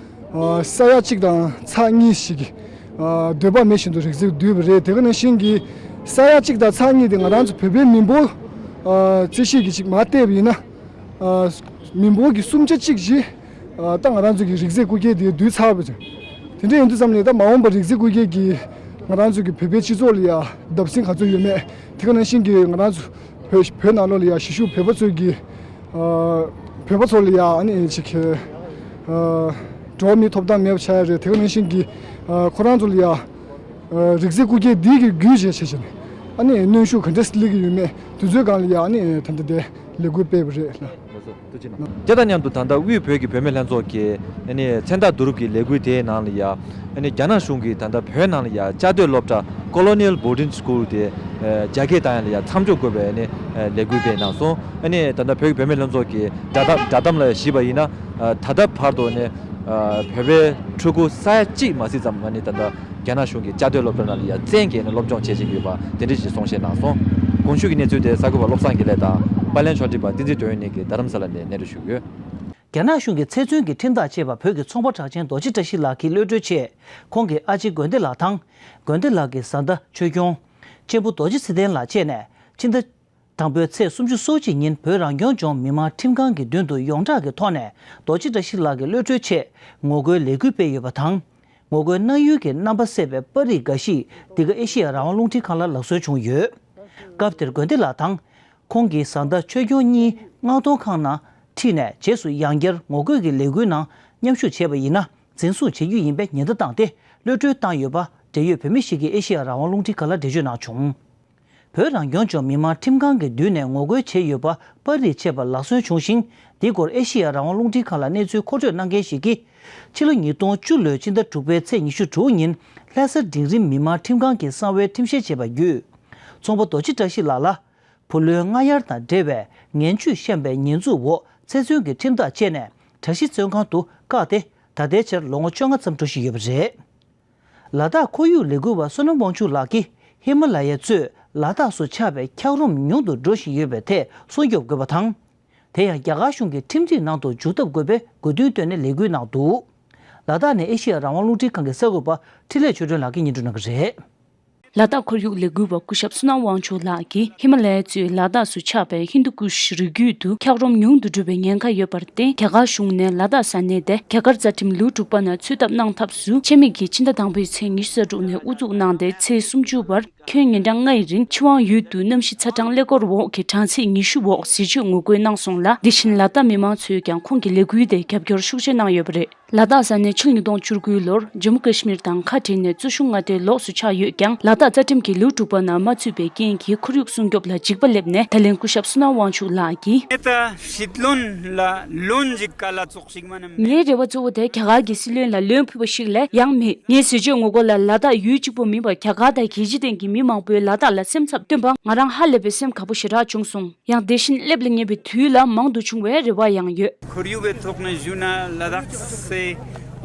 ཨ་ས་ཡ་གཅིག་དང་ཚེག་གཉིས་ཤིག་གིས་ཨ་འདོད་པ་མེད་བཞིན་དུ་རིགས་རྫས་བསྡུས་པ་རེད། དེ་ག་ནང་བཞིན་གྱི་ས་ཡ་གཅིག་དང་ཚེག་གཉིས་དེ་ང་རང་ཚོ་བོད་པའི་མི་འབོར་ཨ་རྩིས་ཞིབ་ཀྱི་ཅིག་མར་བལྟས་པ་ཡིན་ན་ཨ་མི་འབོར་གྱི་གསུམ་ཆ་གཅིག་ཅིག་ཨ་ད་ང་རང་ཚོ་གི་རིགས་རྫས་རྐུ་འཁྱེར་དེ་བསྡུས་ཚར་བ་རེད། དེ་འདྲ་ཡིན་དུས་ཙམ་ནས་ད་མ་འོངས་པར་རིགས་རྫས་རྐུ་འཁྱེར་གྱིས་ང་རང་ཚོ་གི་བོད་པའི་སྤྱི་ཚོགས་ལ་ཡ་བརྡབ་གསིག་ག་ཚོད་ཡོད་མེད། དེ་ག་ནང་བཞིན་གྱི་ང་རང་ཚོ་བོད་བོད་ནང་ལོགས་ལ་ཡ་གཞིས་བཞུགས་བོད་པ་ཚོ་གི་ཨ་བོད་པ་ཚོ་ལ་ཡ་ཨ་ནི་ཅིག་ཨ་འགྲོ་བ་མིའི་ཐོབ་ཐང་མེད་པ་ཆགས་ཡ་རེད། དེ་ག་ནང་བཞིན་གྱི་ཨ་ཁོ་རང་ཚོ་ལ་ཡ་ཨ་རིགས་རྫས་རྐུ་འཁྱེར་འདི་གི་བརྒྱུད་བྱས་བྱས་བྱས་ནས་ཨ་ནི་གནོན་ཤུགས་ག་འདྲས་སླེབས་ཀྱི་ཡོད་མེད་དེ་ཚོའི་སྒང་ལ་ཡ་ཨ་ནི་ད་ལྟ་དེ་ལས་འགུལ་སྤེལ་བ་རེད་ལ། ལགས་སོ། ཐུགས་རྗེ་གནང་། དེ་དང་མཉམ་དུ་ད་ལྟ་དབུས་བོད་ཀྱི་བུད་མེད་ལྷན་ཚོགས་ཀྱི་ཨ་ནི་མཚན་རྟགས་བསྡུ་རུབ་ཀྱི་ལས་འགུལ་དེའི་ནང་ལ་ཡ། ཨ་ནི་རྒྱ་ནག་གཞུང་གིས་ད་ལྟ་བོད་ནང་ལ་ཡ་བཅའ་སྡོད་སློབ་གྲྭ་Colonial Boarding School དེ་ཨ་རྒྱ་སྐྱེད་བཏང་ཡ་ལ་ཡ་མཚམས་འཇོག་དགོས་པའི་ཨ་ནི་ཨ་ལས་འགུལ་སྤེལ་གནང་སོང་། ཨ་ནི་ད་ལྟ་བོད་ཀྱི་བུད་མེད་ལྷན་ཚོགས་ཀྱི་བསྒྲགས་གཏམ་བསྒྲགས་གཏམ་ལ་གཞིགས་པ་ཡིན་ན་ཨ་ད་ལྟ་བར་དུ་ཨ་ནི་ཨ་བོད་པའི་ཕྲུ་གུ་ས་ཡ་གཅིག་མ་ཟིན་ཙམ་ཨ་ནི་ད་ལྟ་རྒྱ་ནག་གཞུང་གི་བཅའ་སྡོད་སློབ་གྲྭ་ནང་ལ་ཡ་བཙན་གྱིས་ཨ་ནི་སློབ་སྦྱོང་བྱེད་བཞིན་ཡོད་པ་དེ་འདྲ་ཞིག་གསུང་བཤད་གནང་སོང་། གོང་ཞུས་ཀྱི་གནས་ཚུལ་དེ་གསར་འགོད་པ་བློ་བཟང་དགེ་ལེགས་དང་པར་ལེན་ཕྱོགས་སྒྲིག་པ་བསྟན་འཛིན་དོན་གཉིས་ཀྱིས་རྡ་རམ་ས་ལ་ནས་སྙན་སྒྲོན་ཞུས་ཡོད། རྒྱ་ནག་གཞུང་གི་ཚེ་བཙོན་གྱི་ཁྲིམས་ཐག་བཅད་པ་བོད་ཀྱི་ཚོང་པ་གྲགས་ཅན་རྡོ་རྗེ་བཀྲ་ཤིས་ལགས་ཀྱི་གློད་གྲོལ་ཆེད། ཁོང་གི་ཨ་ཅེ་དགོན་སྡེ་ལགས་དང་། དགོན་སྡེ་ལགས་ཀྱི་བཟའ་ཟླ་ཆོས་སྐྱོང་། གཅེན་པོ་རྡོ་རྗེ་ཚེ་བརྟན་ལགས་བཅས་ནས་ཕྱི་ཟླ་དང་པོའི་ཚེས་སུམ་ཅུ་སོ་གཅིག་ཉིན་བོད་རང་སྐྱོང་ལྗོངས་མི་དམངས་ཁྲིམས་ཁང་གི་མདུན་དུ་ཡོངས་གྲགས་ཀྱི་ཐོག་ནས་རྡོ་རྗེ་བཀྲ་ཤིས་ལགས་ཀྱི་གློད་གྲོལ་ཆེད་ངོ་རྒོལ་ལས་འགུལ་སྤེལ་ཡོད་པ་དང་། ངོ་རྒོལ་གནང་ཡུལ་གྱི་རྣམ་པ་གསལ་བའི་པར་རིས་འགའ་ཞིག་འདི་ག་ཨེ་ཤེ་ཡ་རང་དབང་རླུང་འཕྲིན་ཁང་ལ་ལག་སོན་བྱུང་ཡོད། སྐབས་དེར་དགོན་སྡེ་ལགས་དང་། ཁོང་གི་བཟའ་ཟླ་ཆོས་སྐྱོང་གཉིས་མངགས་གཏོང་ཁང་ནང་ཁྲིད་ནས་རྗེས་སུ་ཡང་བསྐྱར་ངོ་རྒོལ་གྱི་ལས་འགུལ་ནང་མཉམ་ཞུགས་བྱས་པ་ཡིན་ན་འཛིན་བཟུང་བྱེད་རྒྱུ་ཡིན་པའི་ཉེན་བརྡ་བཏང་སྟེ་གློད་གྲོལ་བཏང་ཡོད་པ་འབྲེལ་ཡོད་བོད་མི་ཞིག་གིས་ཨེ་ཤེ་ཡ་རང་དབང་རླུང་འཕྲིན་ཁང་ལ་འགྲེལ་བརྗོད་གནང་བྱུང་། བོད་རང་སྐྱོང་ལྗོངས་མི་དམངས་ཁྲིམས་ཁང་གི་མདུན་ནས་ངོ་རྒོལ་བྱས་ཡོད་པ་པར་རིས་ཆད་པ་ལག་སོན་བྱུང་ཞིང་། འདི་སྐོར་ཨེ་ཤེ་ཡ་རང་དབང་རླུང་འཕྲིན་ཁང་ལ་གནས་ཚུལ་མཁོ་སྤྲོད་གནང་མཁན་ཞིག་གིས། ཕྱི་ལོ་ཉིས་སྟོང་བཅུ་ལོའི་ཕྱི་ཟླ་དྲུག་པའི་ཚེས་ཉི་ཤུ་དྲུག་ཉིན་ལྷ་ས་འབྲིང་རིམ་མི་དམངས་ཁྲིམས་ཁང་གི་གསང་བའི་ཁྲིམས་བཤེར་བྱས་པ་བརྒྱུད། ཚོང་པ་རྡོ་རྗེ་བཀྲ་ཤིས་ལགས་ལ། བུ་ལོན་སྔ་གཡར་དང་འབྲེལ་བའི་ངན་ཇུས་བཤམས་པའི་ཉེས་འཛུགས་འོག་ཚེ་བཙོན་གྱི་ཁྲིམས་ཐག་བཅད་ནས་གྲྭ་བཞི་བཙོན་ཁང་དུ་བཀག་སྟེ་ད་ལྟའི་ཆར་ལོ་ངོ་བཅོ་ལྔ་ཙམ་འགྲོ་བཞིན་ཡོད་པ་རེད། ལ་དྭགས་ཁོར་ཡུག་ལས་འགུལ་བ་བསོད་ནམས་དབང་ཕྱུག་ལགས་ཀྱིས་ཧི་མ་ལ་ཡའི་གཙོས་ལ་དྭགས་སུ་ཆགས་པའི་འཁྱགས་རོམ་ཉུང་དུ་འགྲོ་བཞིན་ཡོད་པའི་ཐད་སྲུང་སྐྱོབ་དགོས་པ་དང་། དེ་ཡང་རྒྱ་གར་གཞུང་གི་ཁྲིམས་སྒྲིག་ནང་དུ་འཇུག་ཐབས་དགོས་པའི་དགོས་འདུན་བཏོན་ནས་ལས་འགུལ་གནང་འདུག་ལ་དྭགས་ནས་ཨེ་ཤེ་ཡ་རང་དབང་རླུང་འཕྲིན་ཁང་གི་གསར་འགོད་པ་འཕྲིན་ལས་ཆོས་སྒྲོན་ལགས་ཀྱིས་སྙན་སྒྲོན་གནང་གི་རེད། ལ་དྭགས་ཁོར་ཡུག་ལས་འགུལ་བ་སྐུ་ཞབས་བསོད་ནམས་དབང་ཕྱུག་ལགས་ཀྱིས་ཧི་མ་ལ་ཡ་གཙོས་ལ་དྭགས་སུ་ཆགས་པའི་ཧིན་དུ་ཀུཤ་རི་རྒྱུད་དུ་འཁྱགས་རོམ་ཉུང་དུ་འགྲོ་བའི་ཉེན་ཁ་ཡོད་པར་བརྟེན། རྒྱ་གར་གཞུང་ནས་ལ་དྭགས་ས་གནས་དེ་རྒྱ་གར་རྩ་ཁྲིམས་ལུགས་དྲུག་པ་ནང་ཚུད་ཐབས་གནང་ཐབས་སུ་ཆེད་དམིགས་ཀྱིས་ཕྱི་ཟླ་དང་པོའི་ཚེས་ཉི་ཤུ་རྩ་དྲུག་ནས་དབུ་འཛུགས་གནང་སྟེ་ཚེས་སུམ་ཅུ་བར། ཁྱོན་ཉིན་གྲངས་ལྔའི་རིང་ཆུ་དབང་ཡུལ་དུ་གནམ་གཤིས་ཚ་གྲང་ཀླད་ཀོར་འོག་གི་གྲངས་ཚད་ཉི་ཤུ་འོག་ཟས་བཅད་ངོ་རྒོལ་གནང་སོང་ལ། དེ་བཞིན་ལ་དྭགས་མི་མང་ཚོས་ཀྱང་ཁོང་གི་ལས་འགུལ་དེ་རྒྱབ་སྐྱོར་ཤུགས་ཆེ་གནང་ཡོད་པ་རེད། ལ་དྭགས་ས་གནས་ཕྱི་ལོ་ཉིས་སྟོང་བཅུ་དགུའི་ལོར་ཇམ་མུ་ཀ་ཤི་མིར་དང་ཁ་བྲལ་ནས་གཙོ་གཞུང་མངའ་སྡེའི་ལོགས་སུ་ཆགས་ཡོད་ཀྱང་། ལ་དྭགས་རྩ་ཁྲིམས་ཀྱི་ལུགས་དྲུག་པ་ནང་མ་ཚུད་པའི་རྐྱེན་གྱིས་ཁོར་ཡུག་སྲུང་སྐྱོབ་ལ་འཇིགས་པ་སླེབས་ནས། ད་ལན་སྐུ་ཞབས་བསོད་ནམས་དབང་ཕྱུག་ལགས་ཀྱིས། Это ཤེས་ལོན་ལ་ལོན་ཞིག་ག་ལ་ཙོགས་ཤིག་མ་ནམ། ངའི་རེ་བ་གཙོ་བོ་དེ་རྒྱ་གར་གྱི་སྲིད་བློན་ལ་ལོན་ཕུལ་བ་ཞིག་ལས་ཡང་མེད། ངས་ཟས་བཅད་ངོ་རྒོལ་ལ་ལ་དྭགས་ཡུལ་གཅིག་པུ་མིན་པར་རྒྱ་གར་དང་རྒྱལ་སྤྱི་སྟེང་གི་མི་མང་པོས་ལ་དྭགས་ལ་སེམས་འཚབ་བཏོན་པ་ང་རང་ཧ་ལས་པའི་སེམས་དགའ་པོ་ཞེ་དྲག་བྱུང་སོང་། ཡང་དེ་བཞིན་སླེབས་ལ་ཉེ་བའི་དུས་ལ་མང་དུ་བྱུང་བའི་རེ་བ་ཡང་ཡོད། ཁོར་ཡུག་གི་ཐོག་ནས་ཞུས་ན་ལ་དྭགས་སི་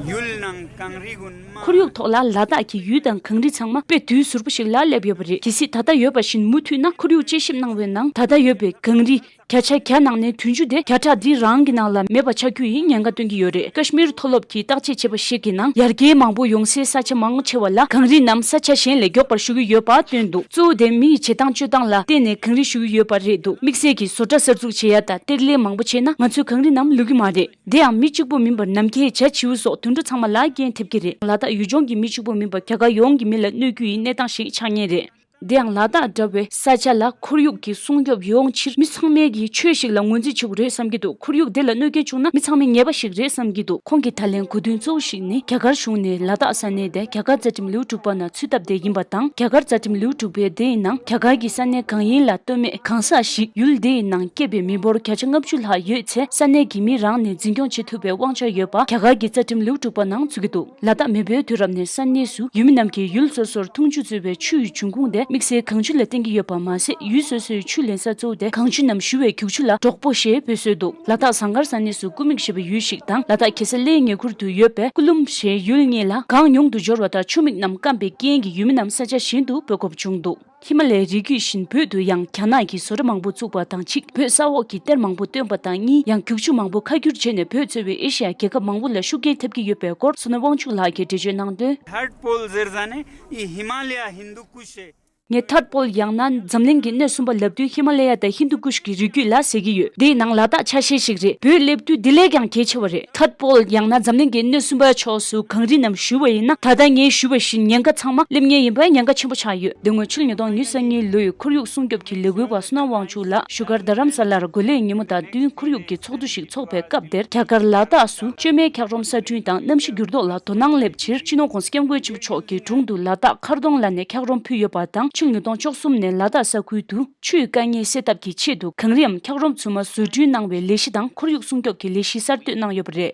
ཡུལ་ནང་གངས་རི་དགུན་མ། ཁོར་ཡུག་ཐོག་ལ་ལ་དྭགས་ཀྱི་ཡུལ་དང་གངས་རི་ཚང་མ་དཔེ་དུས་ཟུར་པོ་ཞིག་ལ་སླེབས་ཡོད་པ་རེད། གལ་སྲིད་ད་ལྟ་ཡོད་པ་བཞིན་མུ་མཐུད་ན་ཁོར་ཡུག་དཔྱད་ཞིབ་གནང་བའི་ནང་ད་ལྟ་ཡོད་པའི་གངས་རི། བརྒྱ་ཆ་བརྒྱ་ནང་ནས་བདུན་ཅུ་དེ་བརྒྱ་ཕྲག་འདི་རང་གི་ནང་ལ་མེད་པ་ཆགས་རྒྱུ་ཡི་ཉེན་ཁ་སྟོན་གྱི་ཡོད་རེད། ཀ་ཤི་མིར་མཐོ་སློབ་ཀྱིས་བརྟག་དཔྱད་བྱས་པ་ཞིག་གི་ནང་ཡར་རྒྱས་མང་པོ་ཡོང་སའི་ས་ཆ་མང་ཆེ་བ་ལ་གངས་རི་རྣམས་ས་ཆ་གཞན་ལས་མགྱོགས་པར་ཞུ་གི་ཡོད་པ་སྟོན་འདུག་གཙོ་བོ་དེ་མི་ཡི་བྱེད་སྟངས་སྤྱོད་སྟངས་ལ་བརྟེན་ནས་གངས་རི་ཞུ་གི་ཡོད་པ་རེད་འདུག་དམིགས་བསལ་གྱིས་བཟོ་གྲྭ་གསར་འཛུགས་བྱེད་ཡ་དང་གཏེར་ལེན་མང་པོ་བྱས་ན་ང་ཚོའི་གངས་རི་རྣམས་ལུད་ཀྱི་མ་རེད། དེ་ཡང་མི་གཅིག་པུ་མིན་པར་ནམ་མཁའི་བྱ་བྱིའུ་སོགས་དུད་འགྲོ་ཚང་མ་ལ་རྐྱེན་ཐེབས་ཀྱི་རེད། ལ་དྭགས་ཡུལ་ལྗོངས་ཀྱི་མི་གཅིག་པུ་མིན་པར་རྒྱ་གར་ཡོངས་ཀྱི་མི་ལ་གནོད་རྒྱུ་ཡི་གནས་སྟངས་ཤིག་ཆགས་ཉེན་རེད། དེ་ཡང་ལ་དྭགས་འདྲ་བའི་ས་ཆ་ལ་ཁོར་ཡུག་གི་སྲུང་སྐྱོབ་ཡོང་ཕྱིར་མི་ཚང་མས་ཀྱི་ཆོས་ཤིག་ལ་ངོས་འཛིན་བྱེད་དགོས་རེད་བསམ་གྱི་འདུག་ཁོར་ཡུག་དེ་ལ་གནོད་སྐྱོན་བྱུང་ན་མི་ཚང་མའི་ཉེས་པ་ཞིག་རེད་བསམ་གྱི་འདུག་ཁོང་གི་ད་ལན་གོ་དོན་གཙོ་བོ་ཞིག་ནི་རྒྱ་གར་གཞུང་ནས་ལ་དྭགས་ས་གནས་དེ་རྒྱ་གར་རྩ་ཁྲིམས་ལེའུ་དྲུག་པ་ནང་ཚུད་སྟབས་བདེ་ཡིན་པ་དང་། རྒྱ་གར་རྩ་ཁྲིམས་ལེའུ་དྲུག་པའི་དེའི་ནང་རྒྱ་གར་གྱི་ས་གནས་གང་ཡིན་ལ་ལྟོས་མེད་གང་ཟག་ཞིག་ཡུལ་དེའི་ནང་སྐྱེས་པའི་མི་འབོར་བརྒྱ་ཆ་ལྔ་བཅུ་ལྷག་ཡོད་ཚེ་ས་གནས་ཀྱི་མི་རང་ནས་འཛིན་སྐྱོང་བྱེད་ཐུབ་པའི་དབང་ཆ་ཡོད་པ་རྒྱ་གར་གྱི་རྩ་ཁྲིམས་ལེའུ་དྲུག་པ་ནང་ཚུད་ཀྱི་འདུག་ལ་དྭགས་མེས་པོའི་དུས་རབས་ནས་ས་གནས་སུ་ཡུལ་མི་རྣམས་ཀྱིས་ཡུལ་སོ་སོར་འཐུང་ཆུ་འཛུལ་བའི་ཆུ་ཡི་འབྱུང་ཁུངས་དེ་དམིགས་བསལ་གངས་ཆུ་ལ་བརྟེན་གྱི་ཡོད་པ་མ་ཟད། ཡུལ་སོ་སོའི་ཆུ་ལེན་ས་གཙོ་བོ་དེ་གངས་ཆུ་རྣམས་བཞུ་བའི་རྒྱུག་ཆུ་ལ་འབྲོག་པོ་ཞེས་འབོད་སྲོལ་འདུག་ལ་དྭགས་ཟངས་དཀར་ས་གནས་སུ་ཀུ་མིག་ཞེས་པའི་ཡུལ་ཞིག་དང་། ལ་དྭགས་གེ་སར་གླེའི་ཉེ་ཁུལ་དུ་ཡོད་པའི་ཀུ་ལུམ་ཞེས་ཡུལ་གཉིས་ལ་གངས་ཉུང་དུ་འབྱོར་བ་དང་ཆུ་མིག་རྣམས་སྐམ་པའི་རྐྱེན་གྱིས་ཡུལ་མི་རྣམས་ས་ཆ་གཞན་དུ་སྤོ་དགོས་བྱུང་འདུག་ཧི་མ་ལའི་རི་རྒྱུད་བཞིན་བོད་དུ་ཡང་རྒྱ་ནག་གིས་བཟོ་གྲྭ་མང་པོ་བཙུགས་པ་དང་གཅིག་བོད་ས་འོག་གི་གཏེར་མང་པོ་བཏོན་པ་དང་གཉིས་ཡང་རྒྱུག་ཆུ་མང་པོ་ཁ་བསྒྱུར་བྱས་ནས་བོད་གཙོས་པའི་ཨེ་ཤི་ཡ་རྒྱལ་ཁབ་མང་པོ་ལ་ཤུགས་རྐྱེན་ཐེབས་ཀྱི་ཡོད་པའི་སྐོར་བསོད་ནམས་དབང་ཕྱུག་ལགས་ཀྱིས་འགྲེལ་བརྗོད་གནང་དོན། Third pole ཟེར་ས་ནི་ཨི་ཧི་མ་ལ་ཡ་ཧིན་དུ་ཀུཤ་ཨེ། ངས་ཐར་པོལ་ཡང་ན་འཛམ་གླིང་གི་སྣེ་གསུམ་པ་ལབ་དུས་ཧི་མ་ལ་ཡ་དང་ཧིན་དུ་ཀུཤ་གི་རི་རྒྱུད་ལ་ཟེར་གྱི་ཡོད། དེའི་ནང་ལ་དྭགས་ཆ་ཤས་ཤིག་རེད། བོད་སླེབས་དུས་འདི་ལས་ཀྱང་གལ་ཆེ་བ་རེད། ཐར་པོལ་ཡང་ན་འཛམ་གླིང་གི་སྣེ་གསུམ་པའི་ཕྱོགས་སུ་གངས་རི་རྣམས་བཞུ་བ་ཡིན་ན། ད་ལྟ་ངས་ཞུས་པ་བཞིན་ཉེན་ཁ་ཚང་མ་སླེབས་ངེས་ཡིན་པ་ཉེན་ཁ་ཆེན་པོ་ཆགས་ཡོད། དེ་སྔོན་ཕྱི་ལོ་ཉིས་སྟོང་ཉི་ཤུ་རྩ་གཉིས་ལོའི་ཁོར་ཡུག་སྲུང་སྐྱོབ་ཀྱི་ལས་འགུལ་བ་བསོད་ནམས་དབང་ཕྱུག་ལགས་བཞུགས་སྒར་རྡ་རམ་ས་ལར་འགོས་ལེགས་ཉིན་མོ་དང་བསྟུན་ཁོར་ཡུག་གི་ཚོགས་འདུ་ཞིག་ཚོགས་པའི་སྐབས་དེར། རྒྱ་གར་ལ་དྭགས་སུ་བཅོས་མའི་འཁྱགས་རོམ་གསར་སྐྲུན་དང་གནམ་གཤིས་འགྱུར་ལྡོག་ལ་དོ་སྣང་སླེབས་ཕྱིར། སྤྱི་ནོར་༧གོང་ས་༧སྐྱབས་མགོན་ཆེན་པོ་མཆོག་གིས་དྲུང་དུ་ལ་དྭགས་མཁར་གདོང་ལ་ནས་འཁྱགས་རོམ་ཕུལ་ཡོད་པ་དང་། ཕྱི་ལོ་ཉིས་སྟོང་བཅུ་གསུམ་ནས་ལ་དྭགས་ས་ཁུལ་དུ་ཆུའི་དཀའ་ངལ་སེལ་ཐབས་ཀྱི་ཆེད་དུ་གངས་རིའམ་འཁྱགས་རོམ་བཙུན་མ་བཟོ་སྐྲུན་གནང་བའི་ལས་གཞི་དང་ཁོར་ཡུག་སྲུང་སྐྱོབ་ཀྱི་ལས་གཞི་གསར་གཏོད་གནང་ཡོད་པ་རེད།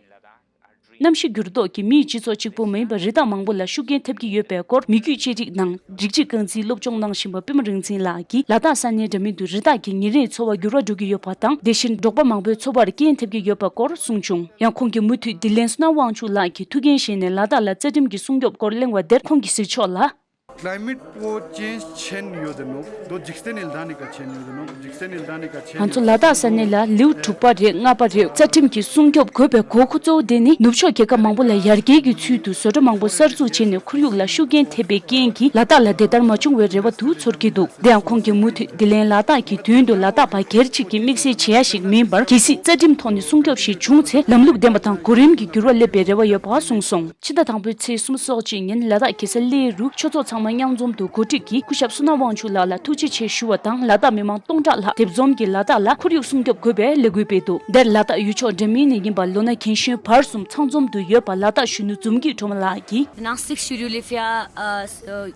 གནམ་གཤིས་འགྱུར་ལྡོག་གིས་མིའི་སྤྱི་ཚོགས་གཅིག་པུ་མ་ཡིན་པར་རི་དྭགས་མང་པོ་ལ་ཤུགས་རྐྱེན་ཐེབས་ཀྱི་ཡོད་པའི་སྐོར། མི་རྒྱུད་བཅོས་སྒྲིག་ནང་རིགས་གཅིག་རྐང་འཛིན་སློབ་སྦྱོང་གནང་བཞིན་པ་པུས་མོ་རིག་འཛིན་ལགས་ཀྱིས་ལ་དྭགས་ས་གནས་འདྲ་མིན་དུ་རི་དྭགས་ཀྱི་ཉིན་རེའི་འཚོ་བ་འགྱུར་བ་འགྲོ་གི་ཡོད་པ་དང་། དེ་བཞིན་འབྲོག་པ་མང་པོའི་འཚོ་བར་རྐྱེན་ཐེབས་ཀྱི་ཡོད་པའི་སྐོར་གསུངས་བྱུང་། ཡང་ཁོང་གིས་མུ་མཐུད་དྲིན་ལན་བསོད་ནམས་དབང་ཕྱུག་ལགས་ཀྱིས་ཐུགས་འགན་བཞེས་ནས་ལ་དྭགས་ལ་རྩ་ཁྲིམས་ཀྱི་སྲུང་སྐྱོབ་སྐོར་གླེང་བ་དེར་ཁོང་གིས་གཟིགས་ཕྱོགས་ལ། Climate को change ཆེན་ཡོད་དེ་ནོ། དོ་འཇིག་རྟེན་ནི་ལྡན་ནི་ཀ་ཆེན་ཡོད་དེ་ནོ། འཇིག་རྟེན་ནི་ལྡན་ནི་ཀ་ཆེན་ང་ཚོ་ལ་དྭགས་ས་གནས་ལ་ལེའུ་དྲུག་པ་རེད། ལྔ་པ་རེད། རྩ་ཁྲིམས་ཀྱི་སྲུང་སྐྱོབ་དགོས་པའི་དགོས་མཁོ་གཙོ་བོ་དེ་ནི། ནུབ་ཕྱོགས་རྒྱལ་ཁབ་མང་པོ་ལ་ཡར་རྒྱས་ཀྱི་ཚུལ་དུ་བཟོ་གྲྭ་མང་པོ་གསར་འཛུགས་བྱས་ནས་ཁོར་ཡུག་ལ་ཤུགས་རྐྱེན་ཐེབས་པའི་རྐྱེན་གྱིས་ལ་དྭགས་ལ་བདེ་ཐར་མ་བྱུང་བའི་རེ་བ་དུ་ཚོར་གྱི་འདུག་དེ་ཡང་ཁོང་གིས་མུ་མཐུད་དྲིན་ལན་ལ་དྭགས་ཀྱི་དོན་དུ་ལ་དྭགས་པ་སྒེར་གཅིག་གིས་དམིགས་བསལ་བྱེད་ཡ་ཞིག་མིན་པར། གལ་སྲིད་རྩ་ཁྲིམས་ཐོག་ནས་སྲུང་སྐྱོབ་ཞིག་བྱུང་ཚེ། ལམ་ལུགས་ལྡན་པ་དང་གོ་རིམ་གྱི་འགྱུར་བ་སླེབས་པའི་རེ་བ་ཡོད་པ་གསུངས་སོང་། ཕྱི་ཟླ་དང་པོའི་ཚེས་སོ་གཅིག་ཉིན་ལ་དྭགས་གེ་སར་གླེ་རུ་ཆོས་ཚོགས་ཚང་མ་མཉམ་འཛོམས་དུ་གོ་སྒྲིག་གིས་སྐུ་ཞབས་བསོད་ནམས་དབང་ཕྱུག་ལགས་ལ་ཐུགས་རྗེ་ཆེ་ཞུ་བ་དང་། ལ་དྭགས་མི་མང་སྟོང་ཕྲག་ལྷག་དེབ་འཛོམས་ཀྱིས་ལ་དྭགས་ལ་ཁོར་ཡུག་སྲུང་སྐྱོབ་དགོས་པའི་ལས་འགུལ་སྤེལ་འདུག་དེར་ལ་དྭགས་ཡུལ་ཕྱོགས་འདྲ་མིན་ནས་ཡིན་པ་ལོ་ན་རྒན་གཞོན་བར་གསུམ་ཚང་འཛོམས་དུ་ཡོད་པ་ལ་དྭགས་གཞོན་ནུ་འཛོམས་སྐྱིད་སྒྲོལ་མ་ལགས་ཀྱིས། Nang sik shiryu li fia, uh, s- uh,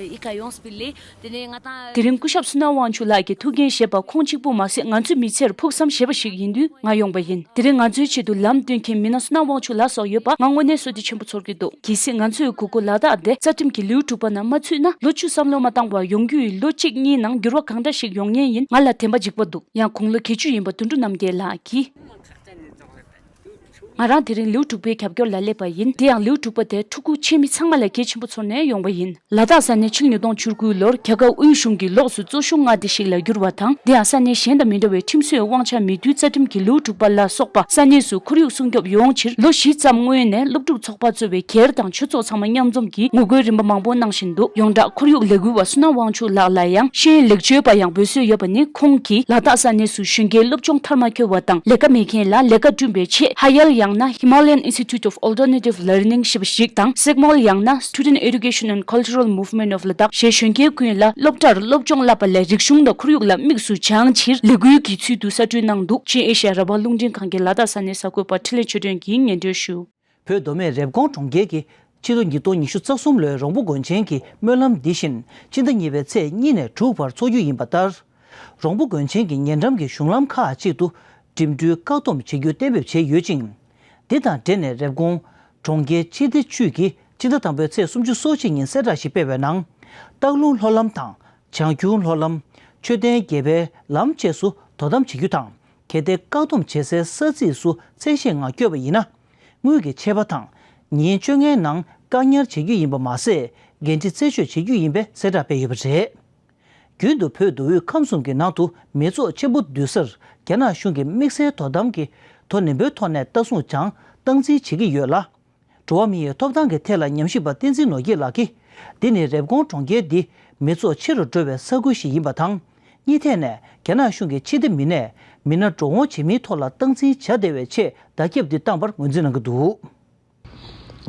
i ka yong spili. དེ་རིང་སྐུ་ཞབས་བསོད་ནམས་དབང་ཕྱུག་ལགས་ཀྱིས་ཐུགས་འགན་བཞེས་པ་ཁོང་གཅིག་པུ་མ་ཟད། ང་ཚོའི་མི་ཚེར་ཕུགས་བསམ་བཞེས་པ་ཞིག་ཡིན་དུས་ང་ཡོང་པ་ཡིན། དེ་རིང་ང་ཚོའི་ཆེད་དུ་ལམ་སྟོན་མཁན་མི་སྣ་བསོད་ནམས་དབང་ཕྱུག་ལགས་སོགས་ཡོད་པ་ང་དངོས་གནས་བསོད་བདེ་ཆེན་པོ་ཚོར་གྱི་འདུག་གལ་སྲིད་ང་ཚོའི་གུ་གུ་ལ་དྭགས་དེ་རྩ་ཁྲིམས་ཀྱི་ལེའུ་དྲུག་པ་ནང་མ་ཚུད་ན། ལོ་བཅུ་བསམ་བློ་མ་བཏང་བར་ཡོང་རྒྱུ་ཡི་ལོ་གཅིག་གཉིས་ནང་འགྱུར་བ་གང་འདྲ་ཞིག་ཡོང་ཉེན་ཡིན། ང་ལ་དྲན་པ་འཇིགས་པ་འདུག་ཡང་དགུང་ལོ་བརྒྱད་ཅུ་ཡིན་པ་དོན་གྲུབ་རྣམ་རྒྱལ་ལགས་ཀྱིས། ང་རང་དེ་རིང་ལེའུ་དྲུག་པའི་རྒྱབ་སྐྱོར་ལ་སླེབས་པ་ཡིན། དེ་ཡང་ལེའུ་དྲུག་པ་དེ་ཕྲུ་གུ་ཆེ་མི་ཚང་མ་ལ་གལ་ཆེན་པོ་ཚོར་ནས་ཡོང་བ་ཡིན། ལ་དྭགས་ས་གནས་ཕྱི་ལོ་ཉིས་སྟོང་བཅུ་དགུ་ལོར་རྒྱ་གར་དབུས་གཞུང་གི་ལོགས་སུ་གཙོ་ཤུགས་མངའ་སྡེ་ཞིག་ལ་བསྒྱུར་བ་དང་། དེ་ཡང་ས་གནས་གཞན་དང་མི་འདྲ་བའི་ཁྲིམས་བཟོའི་དབང་ཆ་མེད་དུས། རྩ་ཁྲིམས་ཀྱི་ལེའུ་དྲུག་པ་ལ་སོགས་པ་ས་གནས་སུ་ཁོར་ཡུག་སྲུང་སྐྱོབ་ཡོང་ཕྱིར་ལོ་བཞི་ཙམ་སྔོན་ནས་སློབ་ཕྲུག་ཚོགས་པ་གཙོས་པའི་སྒེར་དང་ཆོས་ཚོགས་ཚང་མ་མཉམ་འཛོམས་ཀྱིས་ངོ་རྒོལ་རིམ་པ་མང་པོ་གནང་བཞིན་འདུག་ཡོངས་གྲགས་ཁོར་ཡུག་ལས་འགུལ་བ་བསོད་ནམས་དབང་ཕྱུག་ལགས་ལ་ཡང་ཤེས་ཡོན་ལེགས་བཅོས་པ་ཡང་འབོད་སྲོལ་ཡོད་པ་ནི། ཁོང་གིས་ལ་དྭགས་ས་གནས་སུ་གཞོན་སྐྱེས་སློབ་སྦྱོང་མཐར་མ་འཁྱོལ་བ་དང་ལས་ཀ་མེད་མཁན་ལ་ལས་ཀ་བསྐྲུན་པའི་ཆེད། ཧ་ཡལ་ཡང་ན་Himalayan Institute of Alternative Learning ཞེས་པ་ཞིག་དང་། སེག་མོལ་ཡང་ན་Student Education and Cultural Movement of Ladakh ཞེས་གཞོན་སྐྱེས་ཀུན་ལ་སློབ་གྲྭར་སློབ་སྦྱོང་བསླབ་པ་ལས། རིག་གཞུང་དང་ཁོར་ཡུག་ལ་དམིགས་སུ་བྱང་ཕྱིར་ལས་འགུལ་གྱི་ཚུལ་དུ་གསར་སྐྲུན་གནང་འདུག་ཆེན་ཨེ་ཤ་ཡ་རང་དབང་རླུང་འཕྲིན་ཁང་གི་ལ་དྭགས་ས་གནས་གསར་འགོད་པ་འཕྲིན་ལས་ཆོས་སྒྲོན་གྱིས་སྙན་སྒྲོན་ཞུ། བོད་མདོ་སྨད་རེབ་གོང་གྲོང་ཁྱེར་གྱི་ཕྱི་ལོ་ཉིས་སྟོང་ཉི་ཤུ་རྩ་གསུམ་ལོའི་རོང་པོ་དགོན་ཆེན་གྱི་སྨོན་ལམ་འདི་བཞིན་སྤྱི་ཟླ་གཉིས་པའི་ཚེས་གཉིས་ནས་དྲུག་བར་འཚོགས་རྒྱུ་ཡིན་པ་ལྟར། རོང་པོ་དགོན་ཆེན་གྱི་ཉེ་འགྲམ་གྱི་གཞུང་ལམ་ཁག་ཅིག་ཏུ་འགྲིམ་འགྲུལ་བཀག་སྡོམ་བྱེད་རྒྱུ་གཏན་འབེབས་བྱས་ཡོད་ཅིང་། འདི་དང་འབྲེལ་ནས་རེབ་གོང་གྲོང་ཁྱེར་སྤྱི་བདེ་ཅུས་ཀྱིས་སྤྱི་ཟླ་དང་པོའི་ཚེས་སོ་གཅིག་ཉིན་གསལ་བསྒྲགས་ཤིག་སྤེལ་བའི་ནང་། སྟག་ལུང་ལྷོ་ལམ་དང་བྱང་ཁྱུང་ལྷོ་ལམ། མཆོད་རྟེན་དགེ་འཕེལ་ལམ་བཅས་སུ་དོ་དམ་བྱེད་རྒྱུ་དང་། གལ་ཏེ་བཀག་སྡོམ་བྱེད་སའི་ས་ཚིགས་སུ་མཚན་ཤས་ངང་བསྐྱོད་པ་ཡིན་ན། དངུལ་གྱི་ཆད་པ་དང་ཉིན་བཅོ་ལྔའི་ནང་བཀག་ཉར་བྱེད་རྒྱུ་ཡིན་པ་མ་ཟད། འགན་འཁྲི་རྩད་གཅོད་བྱེད་རྒྱུ་ཡིན་པའི་གསལ་བསྒྲགས་སྤེལ་ཡོད་པ་རེད། རྒྱུན་དུ་བོད་མདོ་དབུས་ཁམས་གསུམ་གྱི་ནང་དུ་མི་ཚོགས་ཆེན་པོ་འདུས་སར་རྒྱ་ནག་གཞུང་གིས་དམིགས་བསལ་དོ་དམ་གྱི་དོ་ནན་པོའི་ཐོག་ནས་ལྟ་སྲུང་དང་སྟངས་འཛིན་བྱེད་ཀྱི་ཡོད་ལ། འགྲོ་བ་མིའི་ཐོབ་ཐང་གི་ཐད་ལ་ཉམས་ཞིབ་པ་བསྟན་འཛིན་ནོར་རྒྱས་ལགས་ཀྱིས། འདི་ནི་རེབ་གོང་གྲོང་ཁྱེར་འདི་མི་ཚོགས་ཆེ་རུ་འགྲོ་བའི་ས་ཁུལ་ཞིག་ཡིན་པ་དང་། གཉིས་ཐད་ནས་རྒྱ་ནག་གཞུང་གིས་ཕྱི་འཐེན་མི་སྣས་མི་སྣ་འགྲོ་འོང་བྱེད་མིའི་ཐོག་ལ་སྟངས་འཛིན་བྱ་བདེ་བའི་ཆེད་བརྡ་ཁྱབ་འདི་བཏང་བར་ངོས་འཛིན་གནང་གི་འདུག།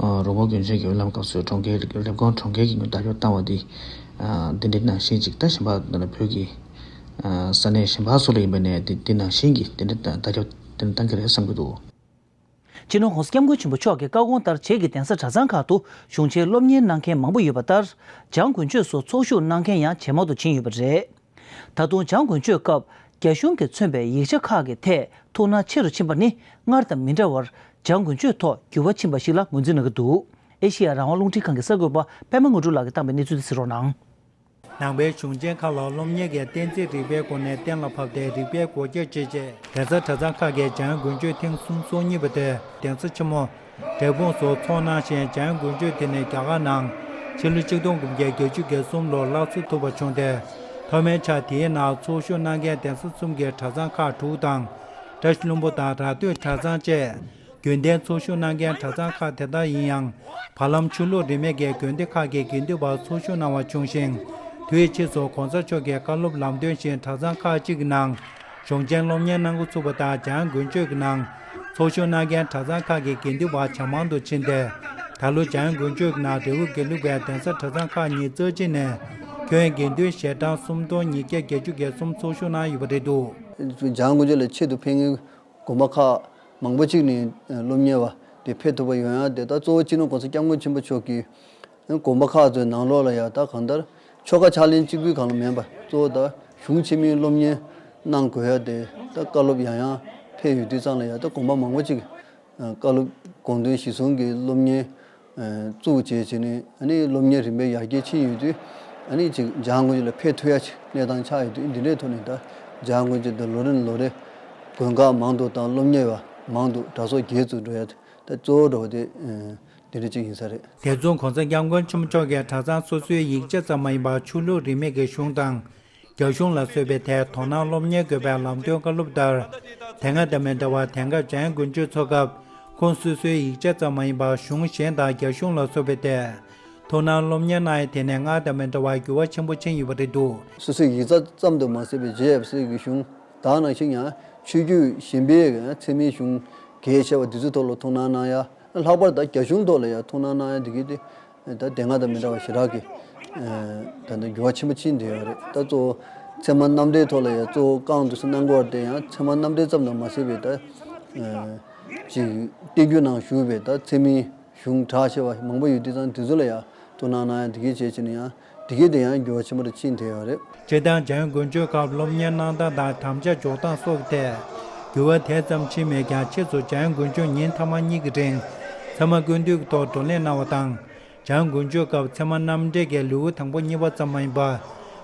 ཨ། རོང་པོ་དགོན་ཆེན་གྱི་དབུ་ལམ་སྐབས་སུ་གྲོང་ཁྱེར་རེབ་གོང་གྲོང་ཁྱེར་གྱི་བརྡ་ཁྱབ་བཏང་བ་འདི། ཨ། འདི་འདྲའི་ནང་བཞིན་ཅིག་ད་གཞན་པ་འདི་ནི་བོད་ཀྱི། ཨ། ས་གནས་གཞན་པ་སོགས་ལ་ཡིན་པ་ནས་འདི་འདི་ནང་བཞིན་གྱི་འདི་འདྲའི་བརྡ་ཁྱབ་འདི་འདྲ་བཏང་གི་རེད་བསམ་གྱི་འདུག། སྤྱི་ནོར་༸གོང་ས་༸སྐྱབས་མགོན་ཆེན་པོ་མཆོག་གི་བཀའ་དགོངས་ལྟར་བྱེས་ཀྱི་གདན་ས་གྲྭ་ཚང་ཁག་ཏུ་གཞུང་ཆེན་སློབ་གཉེར་གནང་མཁན་མང་པོ་ཡོད་པ་ལྟར། འཇང་དགུན་ཆོས་སུ་ཚོགས་ཞུགས་གནང་མཁན་ཡང་ཇེ་མང་དུ་ཕྱིན་ཡོད་པ་རེད། ད་དུང་འཇང་དགུན་ཆོས་སྐབས་རྒྱ་གཞུང་གིས་མཚོན་པའི་ཡིག་ཆ་ཁག་གི་ཐད་ཐུགས་སྣང་ཆེ་རུ་ཕྱིན་པ་ནི་སྔར་དང་མི་འདྲ་བར་འཇང་དགུན་ཆོས་ཐོག་འགྱུར་བ་ཕྱིན་པ་ཞིག་ལ་ངོས་འཛིན་གནང་གི་འདུག། ཨེ་ཤེ་ཡ་རང་དབང་རླུང་འཕྲིན་ཁང་གི་གསར་འགོད་པ་པད་མ་དངོས་གྲུབ་ལགས་ཀྱིས་བཏང་པའི་གནས་ཚུལ་དེ་གཟིགས་རོགས་གནང་། ནང་པའི་གཞུང་ཆེན་ཁག་ལ་སློབ་གཉེར་གྱི་བསྟན་རྩིས་རིག་པའི་སྒོ་ནས་གཏན་ལ་ཕབ་སྟེ་རིག་པའི་སྒོ་འཁྱེར་བྱེད་ཆེད་གདན་ས་གྲྭ་ཚང་ཁག་གིས་འཇང་དགུན་ཆོས་ཐེངས་གསུམ་སོ་གཉིས་པ་དེ་གདན་ས་ཆེན་མོ་འབྲས་སྤུངས་སུ་ཚོགས་གནང་ཞིང་། འཇང་དགུན་ཆོས་དེ་ནི་རྒྱ་གར་ནང་ཕྱི་ལོ་ཆིག་སྟོང་དགུ་བརྒྱ་བརྒྱད་ཅུ་གྱ་གསུམ་ལོར་སླར་གསོ་ཐུབ་པ་བྱུང་སྟེ། ཐོག་མའི་ཆར་དེའི་ནང་ཚོགས་ཞུགས་གནང་མཁན་གདན་ས་གསུམ་གྱི་གྲྭ་ཚང་ཁག་དྲུག་དང་། བཀྲ་ཤིས་ལྷུན་པོ་དང་ར་སྟོད་གྲྭ་ཚང་བཅས། རྒྱུན་ལྡན་ཚོགས་ཞུགས་གནང་མཁན་གྲྭ་ཚང་ཁག་དེ་དག་ཡིན་ཡང་། བར་ལམ་ཆོས་ལུགས་རིས་མེད་ཀྱི་དགོན་སྡེ་ཁག་གི་དགེ་འདུན་པ་ཚོགས་ཞུགས་གནང་བ་བྱུང་ཞིང་། དུས་ཕྱིས་སུ་༸གོང་ས་མཆོག་གི་བཀའ་སློབ་ལམ་སྟོན་བཞིན་གྲྭ་ཚང་ཁག་ཅིག་གི་ནང་གཞུང་ཆེན་སློབ་གཉེར་གནང་འགོ་ཚུགས་པ་དང་། འཇང་དགུན་ཆོས་ཀྱི་ནང་ཚོགས་ཞུགས་གནང་མཁན་གྲྭ་ཚང་ཁག་གི་དགེ་འདུན་པ་ཇེ་མང་དུ་ཕྱིན་ཏེ། ད་ལོ་འཇང་དགུན་ཆོས་ཀྱི་ནང་རེའུ་དགེ་ལུགས་པའི་གདན་ས་གྲྭ་ཚང་ཁག་ཉིས་རྩ་གཅིག་ནས་ཁྱོན་དགེ་འདུན་ཞལ་གྲངས་སུམ་སྟོང་ཉིས་བརྒྱ་བརྒྱད་ཅུ་གྱ་གསུམ་ཚོགས་ཞུགས་གནང་ཡོད་པ་རེད་འདུག། འཇང་དགུན་ཆོས་ལ་ཆེད་དུ་ཕེབས་མཁན་དགོན་པ་ཁག་མང་པོ་ཅིག་ནས་སློབ་གཉེར་བ་དེ་ཕེབས་ཐུབ་པ་ཡོང་ཡ་དེ། ད་གཙོ་བོ་སྤྱི་ནོར་༸གོང་ས་༸སྐྱབས་མགོན་ཆེན་པོ་མཆོག་གིས་དགོན་པ་ཁག་ཚོའི་ནང་ལོགས་ལ་ཡ་ད་གང་ལྟར་ཆོ་ག་ཕྱག་ལེན་གཅིག་པུའི་སྒང་ལ་མིན་པ། གཙོ་བོ་ད་གཞུང་ཆེན་མོའི་སློབ་གཉེར་གནང་དགོས་ཡ་དེ། ད་བཀའ་སློབ་ཡང་ཡང་ཕེབས་ཡོད་དུས་ཙང་ལ་ཡ་ད་དགོན་པ་མང་པོ་ཅིག་བཀའ་སློབ་དགོངས་དོན་གཞི་བཟུང་གི་སློབ་གཉེར་བཙུགས་བྱས་བྱས་ནས། ཨ་ནི་སློབ་གཉེར་རིམ་པས་ཡར་རྒྱས་ཕྱིན་ཡོད་དུས། ཨ་ནི་ཅིག་འཇང་དགུན་ཆོས་ལ་ཕེབས་ཐུབ་ཡ་ཅིག་གནས་སྟངས་ཆགས་ཡོད་དུས། འདི་འདྲའི་ཐོག་ནས་ད་འཇང་དགུན་ཆོས་དེ་ལོ་རེ་ནས་ལོ་རེ་དགོན་ཁག་མང་དུ་དང་སློབ་གཉེར་བ་མང་དུ་གྲྭ་ཚོགས་བརྒྱད་ཙམ་འགྲོ་ཡ་དེ་གཙོ་བོ་འགྲོ་བ་དེ་འདི་འདྲ་ཅིག་ཡིན་ས་རེད། དེ་མཚུངས་༸གོང་ས་༸སྐྱབས་མགོན་ཆེན་པོ་མཆོག་གིས་གྲྭ་ཚང་སོ་སོའི་ཡིག་ཆ་ཙམ་མ་ཡིན་པར་ཆོས་ལུགས་རིས་མེད་ཀྱི་གཞུང་དང་། རྒྱ་གཞུང་ལ་སོགས་པའི་ཐད་དོ་སྣང་སློབ་གཉེར་དགོས་པའི་ལམ་སྟོན་བཀའ་སློབ་ལྟར། དེ་སྔ་དང་མི་འདྲ་བར་དེང་སྐབས་འཇང་དགུན་ཆོས་ཚོགས་སྐབས་ཁོང་སོ་སོའི་ཡིག་ཆ་ཙམ་མ་ཡིན་པར་གཞུང་གཞན་དང་རྒྱ་གཞུང་ལ་སོགས་པའི་ཐད་དོ་སྣང་སློབ་གཉེར་གནང་ཡ་དེ་ནི་སྔར་དང་མི་འདྲ་བར་འགྱུར་བ་ཆེན་པོ་ཕྱིན་ཡོད་པ་རེད་འདུག། སོ་སོའི་ཡིག་ཆ་ཙམ་དུ་མ་ཟད་པའི་རྗེ་ཡབ་སྲས་ཀྱི་གཞུང་དང་། ནང་བཞིན་ཡང་ཆོས་བརྒྱུད་གཞན་པའི་ཚད་མའི་གཞུང་གལ་ཆེ་བ་འདི་ཚོའི་ཐོག་ལ་ཐུགས་སྣང་གནང་ཡ། ལྷག་པར་ད་རྒྱ་གཞུང་ཐོག་ལ་ཡང་ཐུགས་སྣང་གནང་ཡ་འདི་གི་དེ། ད་དེ་སྔ་དང་མི་འདྲ་བ་ཞེ་དྲག་གི་ད་ལྟ་འགྱུར་བ་ཆེན་པོ་ཕྱིན་བསྡད་ཡོད་རེད། ད་གཙོ་བོ་ཚད་མ་རྣམ་འགྲེལ་ཐོག་ལ་ཡང་གཙོ་བོ་རྐང་བསྡུས་སུ་གནང་དགོས་པ་དེ་ཡང་ཚད་མ་རྣམ་འགྲེལ་ཙམ་དུ་མ་ཟད་པའི་ད་ཅིག་བསྟན་བཅོས་ནང་བཞུགས་པའི་ད་ཚད་མའི་གཞུང་གྲགས་ཆེ་བ་མང་པོ་ཡོད་དུས་ཙང་། དེ་ཚོ་ལ་ཡང་ཐུགས་སྣང་གནང་ཡ་འདི་གི་བྱས་བྱས་ནས་ཡང་འདི་གི་དེ་ཡང་འགྱུར་བ་ཆེན་པོ་རེ་ཕྱིན་བསྡད་ཡོད་རེད། སྤྱིར་བཏང་འཇང་དགུན་ཆོས་སྐབས་སློབ་གཉེར་གནང་སྟངས་དང་དམ་བཅའ་འཇོག་སྟངས་སོགས་ཐད་འགྱུར་བ་དེ་ཙམ་ཕྱིན་མེད་ཀྱང་། ཕྱིས་སུ་འཇང་དགུན་ཆོས་ཉིན་ཐ་མ་གཉིས་ཀྱི་རིང་ཚད་མ་ཀུན་བཏུས་ཀྱི་ཐོག་བགྲོ་གླེང་གནང་བ་དང་། འཇང་དགུན་ཆོས་སྐབས་ཚད་མ་རྣམ་འགྲེལ་གྱི་ལེའུ་དང་པོ་གཉིས་པ་ཙམ་མ་ཡིན་པར།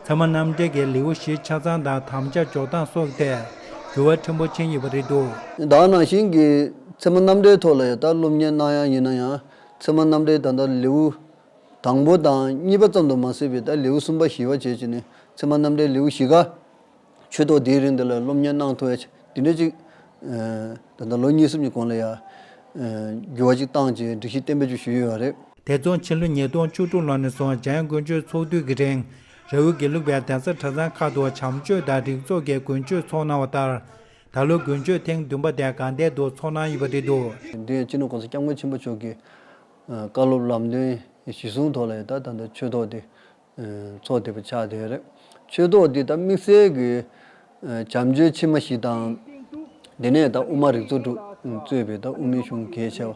ཚད་མ་རྣམ་འགྲེལ་གྱི་ལེའུ་བཞི་ཆ་ཚང་དང་དམ་བཅའ་འཇོག་སྟངས་སོགས་ཐད་འགྱུར་བ་ཕྲན་བུ་ཕྱིན་ཡོད་པ་རེད་འདུག། ད་ནང་བཞིན་གྱི་ཚད་མ་རྣམ་འགྲེལ་ཐོག་ལ་ཡང་ད་སློབ་གཉེར་གནང་ཡ་ཡིན་ན་ཡང་། ཚད་མ་རྣམ་འགྲེལ་ད་ལྟ་ལེའུ་དང་པོ་དང་གཉིས་པ་ཙམ་དུ་མ་ཟད་པའི་ད་ལེའུ་གསུམ་པ་བཞི་པ་བྱས་བྱས་ནས། ཚད་མ་རྣམ་འགྲེལ་ལེའུ་བཞི་ཀ་ཆོས་ཐོག་དེའི་རིང་དེ་ལ་སློབ་གཉེར་གནང་ཐུབ་ཡ་ཅིག་འདི་འདྲ་ཅིག་ད་ལྟ་ལོ་གཉིས་གསུམ་གྱི་གོང་ལ་ཡ་འགྱུར་བ་ཅིག་བཏང་བྱས་སྒྲིག་གཞི་གཏན་འབེབས་ཅིག་ཞུས་ཡོད་རེད། དེ་མཚུངས་ཕྱི་ལོ་ཉིས་སྟོང་བཅུ་དྲུག་ལོ་ནས་བཟུང་འཇང་དགུན་ཆོས་ཚོགས་དུས་ཀྱི་རིང་རེའུ་དགེ་ལུགས་པའི་གདན་ས་གྲྭ་ཚང་ཁག་ཏུ་བྱམས་ཆོས་དང་རིགས་ཚོགས་ཀྱི་དགུན་ཆོས་ཚོགས་གནང་བ་ལྟར། ད་ལོ་དགུན་ཆོས་ཐེངས་བདུན་པ་དེ་དགའ་ལྡན་དུ་ཚོགས་གནང་ཡོད་པ་རེད་འདུག། འདི་ཡང་སྤྱི་ནོར་༸གོང་ས་༸སྐྱབས་མགོན་ཆེན་པོ་མཆོག་གི་བཀའ་སློབ་ལམ་སྟོན་གཞི་བཟུང་ཐོག་ལ་ཡང་ད་ད་ལྟ་ཆོས་ཐོག་དེ་ཚོགས་བསྡད་པ་ཆགས་བསྡད་ཡོད་རེད། ཆོས་ཐོག་འདི་ད་དམིགས་བསལ་གྱི་བྱམས་ཆོས་ཕྱི་མ་ཞིག་དང་། དེ་ནས་ད་དབུ་མ་རིགས་ཚོགས་དྲུག་གཙོས་པའི་ད་དབུ་མའི་གཞུང་གལ་ཆེ་བ་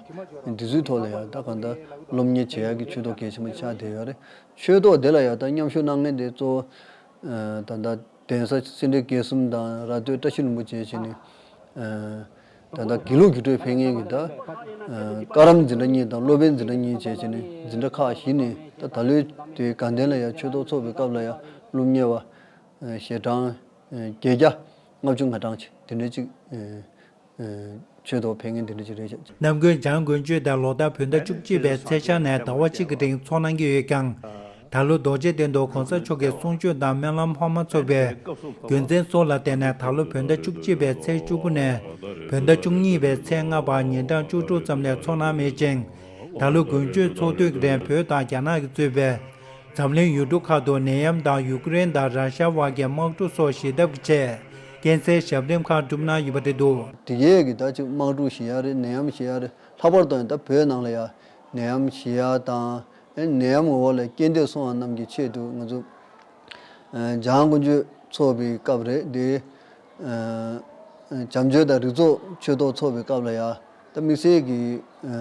འདི་ཚོའི་ཐོག་ལ་ཡང་ད་གང་ལྟར་སློབ་གཉེར་བྱེད་ཡག་གི་ཆོས་ཐོག་གལ་ཆེན་པོ་ཆགས་བསྡད་ཡོད་རེད། ཆོས་ཐོག་འདི་ལ་ཡང་ད་མཉམ་ཞུགས་གནང་མཁན་དེ་གཙོ་བོ་ད་ལྟ་གདན་ས་སེ་འབྲས་དགེ་གསུམ་དང་། ར་སྟོད་བཀྲ་ཤིས་ལྷུན་པོ་བཅས་བྱས་ནས། ད་ལྟ་དགེ་ལུགས་རྒྱུགས་སྤྲོད་ཕེབས་མཁན་གྱི་ད་བཀའ་རམས་འཛིན་གྲྭ་གཉིས་དང་སློབ་དཔོན་འཛིན་གྲྭ་གཉིས་བཅས་བྱས་ནས། འཛིན་གྲྭ་ཁག་བཞི་ནས་ད་ད་ལོའི་དེ་དགའ་ལྡན་ལ་ཡང་ཆོས་ཐོག་ཚོགས་པའི་སྐབས་ལ་ཡང་སློབ་གཉེར་བ་ཞལ་གྲངས་བརྒྱད་བརྒྱ་ལྔ་བཅུ་ང་གྲངས་ཅིག་དེ་འདྲའི་ཅིག་ཆོས་ཐོག་ཕེབས་མཁན་དེ་འདྲ་ཅིག་རེད་ཤག། ནམ་རྒྱུན་འཇང་དགུན་ཆོས་དེ་ལོ་ལྟར་བོད་ཟླ་བཅུ་གཅིག་པའི་ཚེས་ཤར་ནས་ཟླ་བ་གཅིག་གི་རིང་ཚོགས་གནང་གི་ཡོད་ཀྱང་། ད་ལོ་རྡོ་རྗེ་གདན་དུ་གོང་ས་མཆོག་གི་གསུང་ཆོས་དང་སྨོན་ལམ་འཕར་མ་ཚོགས་པའི་རྒྱུ་མཚན་སོགས་ལ་བརྟེན་ནས། ད་ལོ་བོད་ཟླ་བཅུ་གཅིག་པའི་ཚེས་བཅུ་དགུ་ནས་བོད་ཟླ་བཅུ་གཉིས་པའི་ཚེས་ལྔ་བར་ཉིན་གྲངས་བཅུ་དྲུག་ཙམ་ལས་ཚོགས་གནང་མེད་ཅིང་། ད་ལོ་དགུན་ཆོས་ཚོགས་དུས་ཀྱི་རིང་བོད་དང་རྒྱ་ནག་གིས་གཙོས་པའི་འཛམ་གླིང་ཡུལ་གྲུ་ཁག་ཏུ་ནད་ཡམས་དང་ཡུཀ་རེན་དང་ར་ཤ་བ་གའི་དམག་འཁྲུག་སོགས་ཞི་ཐབས་ཀྱི་ཆེད་རྐྱེན་སེལ་ཞབས་རིམ་ཁག་བསྒྲུབས་གནང་ཡོད་པ་རེད་འདུག། དེ་གས་ཀྱི་ད་ཅིག་དམག་འཁྲུག་ཞི་ཡག་རེད། ནད་ཡམས་ཞི་ཡག་རེད། ལྷག་པར་དུ་ཡང་ད་བོད་ནང་ལ་ཡང་ནད་ཡམས་ཞི་ཡག་དང་། ཨེ་ནད་ཡམས་འོག་ལ་རྐྱེན་འདས་སོང་བ་རྣམས་ཀྱི་ཆེད་དུ་ང་ཚོ་ཨ་འཇང་དགུན་ཆོས་ཚོགས་པའི་སྐབས་རེད་དེ། ཨ་བྱམས་ཆོས་དང་རིགས་ཚོགས་ཆོས་ཐོག་ཚོགས་པའི་སྐབས་ལ་ཡང་ད་དམིགས་བསལ་གྱི་ཨ་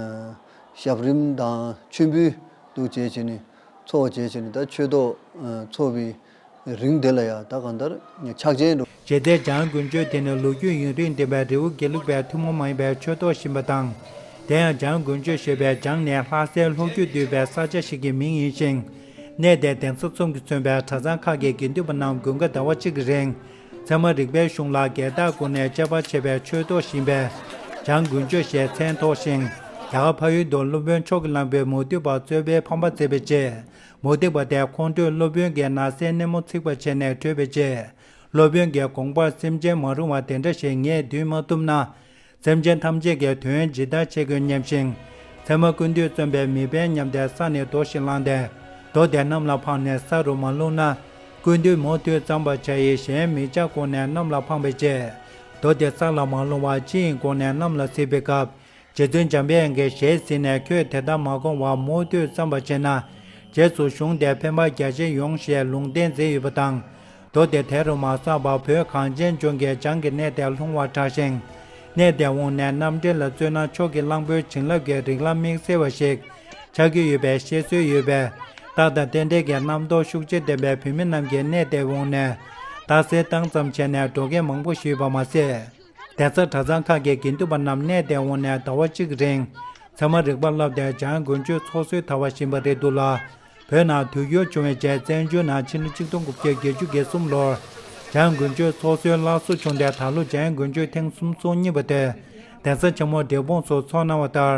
ཞབས་རིམ་དང་མཆོད་འབུལ་འདུག་བྱས་བྱས་ནས་ཚོགས་བྱས་བྱས་ནས་ད་ཆོས་ཐོག་ཨ་ཚོགས་པའི་རིང་དེ་ལ་ཡང་ད་གང་ལྟར་ཕྱག་ཆེན་འགྲོ། རྗེ་བཙུན་འཇང་དགུན་ཆོས་དེ་ནི་ལོ་རྒྱུས་ཡུན་རིང་ལྡན་པའི་རི་བོ་དགེ་ལུགས་པའི་ཐུན་མོང་མ་ཡིན་པའི་ཆོས་ཐོག་ཞིག་ཡིན་པ་དང་། དེ་ཡང་འཇང་དགུན་ཆོས་ཞེས་པའི་འཇང་ནི་ལྷ་སའི་ལྷོ་རྒྱུད་འདུས་པའི་ས་ཆ་ཞིག་གི་མིང་ཡིན་ཞིང་། གནས་དེའི་གདན་ས་གསུམ་གྱིས་མཚོན་པའི་གྲྭ་ཚང་ཁག་གི་དགེ་འདུན་པ་རྣམས་དགུན་ཁ་ཟླ་བ་གཅིག་གི་རིང་། ཚད་མ་རིག་པའི་གཞུང་ལ་བརྒལ་བརྟག་སྒོ་ནས་དཔྱད་པ་བྱེད་པའི་ཆོས་ཐོག་ཞིག་ཡིན་པས། འཇང་དགུན་ཆོས་ཞེས་མཚན་ཐོགས་ཤིང་། རྒྱ་གར་འཕགས་ཡུལ་དུ་སློབ་དཔོན་ཕྱོགས་ཀྱི་གླང་པོས་མུ་སྟེགས་པ་གཙོས་པའི་ཕམ་པ་མཛད་པའི་རྗེས། མུ་སྟེགས་པ་དེས་ཁོང་ཁྲོས་སློབ་དཔོན་གྱི་ན་བཟའི་སྣེ་མོ་ཚིག་པར་བྱས་ནས་བྲོས་པའི་རྗེས། སློབ་དཔོན་གྱི་དགོངས་པར་སེམས་ཅན་མ་རུངས་པ་དེ་འདྲ་ཞིག་ངས་འདུལ་མ་ཐུབ་ན། སེམས་ཅན་ཐམས་ཅད་ཀྱི་དོན་ཇི་ལྟར་བྱེད་དགོས་སྙམ་ཞིང་། ཚད་མ་ཀུན་བཏུས་རྩོམ་པའི་མི་དཔོན་སྙམ་སྟེ་ས་ནས་རྡོ་ཞིག་བླངས་ཏེ། རྡོ་དེ་གནམ་ལ་འཕངས་ནས་ས་རུ་མ་ལྷུང་ན། ཀུན་བཏུས་མུ་མཐུད་བརྩམ་པར་བྱ་ཡི། གཞན་མི་བྱ་དགོངས་ནས་གནམ་ལ་འཕངས་པའི་རྗེས། རྡོ་དེ་ས་ལ་མ་ལྷུང་བར་ཕྱི་ཡི་སྒོ་ནས་གནམ་ལ་གཟིགས་པའི་སྐབས། རྗེ་བཙུན་འཇམ་དཔལ་དབྱངས་ཀྱིས་ཞལ་གཟིགས་ནས། ཁྱོད་དེ་ལྟར་མ་དགོངས་པར་མུ་མཐུད་བརྩམ་པར་བྱས་ན། རྗེས་སུ་གཞུང་དེར་ཕན་པ་རྒྱ་ཆེར་ཡོང་ཞེས་ལུང་བསྟན་མཛད་ཡོད་པ་དང་། རྡོ་དེ་དེ་རུ་མ་ཟགས་པར་བོད་གངས་ཅན་ལྗོངས་ཀྱི་འཇང་གི་གནས་དེར་ལྷུང་བར་གྲགས་ཤིང་། གནས་དེའི་དབང་ནས་རྣམ་འདྲེན་ལ་བརྩོན་ན་ཕྱོགས་ཀྱི་གླང་པོའི་བྱིན་རླབས་ཀྱི་རིགས་ལམ་དམིགས་བསལ་བ་ཞིག་ཆགས་ཀྱི་ཡོད་པའི་བཤད་སྲོལ་ཡོད་པས། རྟགས་དང་རྟེན་འབྲེལ་གྱི་རྣམ་རྟོག་ཤུགས་ཆེར་ལྡན་པའི་བོད་མི་རྣམས་ཀྱིས་གནས་དེའི་དབང་ནས་རྟགས་གསལ་བཏང་ཙམ་བྱས་ནས་འགྲོ་མཁན་མང་པོ་ཞིག་ཡོད་པ་མ་ཟད། གདན་ས་གྲྭ་ཚང་ཁག་གི་དགེ་འདུན་པ་རྣམས་གནས་དེའི་དབང་ནས་ཟླ་བ་གཅིག་གི་རིང་ཚད་མ་རིག་པ་བསླབས་ཏེ་འཇང་དགུན་ཆོས་ཚོགས་སྲོལ་དར་བ་ཞིག་ཡིན་པ་རེད་འདུག་ལ། བོད་ནང་དུས་འགྱུར་བྱུང་བའི་རྗེས། བཙན་བྱོལ་ནང་ཕྱི་ལོ་ཆིག་སྟོང་དགུ་བརྒྱ་བརྒྱད་ཅུ་གྱ་གསུམ་ལོར་འཇང་དགུན་ཆོས་ཚོགས་སྲོལ་སླར་གསོ་བྱུང་སྟེ། ད་ལོ་འཇང་དགུན་ཆོས་ཐེངས་གསུམ་ཚོགས་སྙིང་པོ་དེ་གདན་ས་ཆེན་མོ་འབྲས་སྤུངས་སུ་ཚོགས་གནང་བ་ལྟར།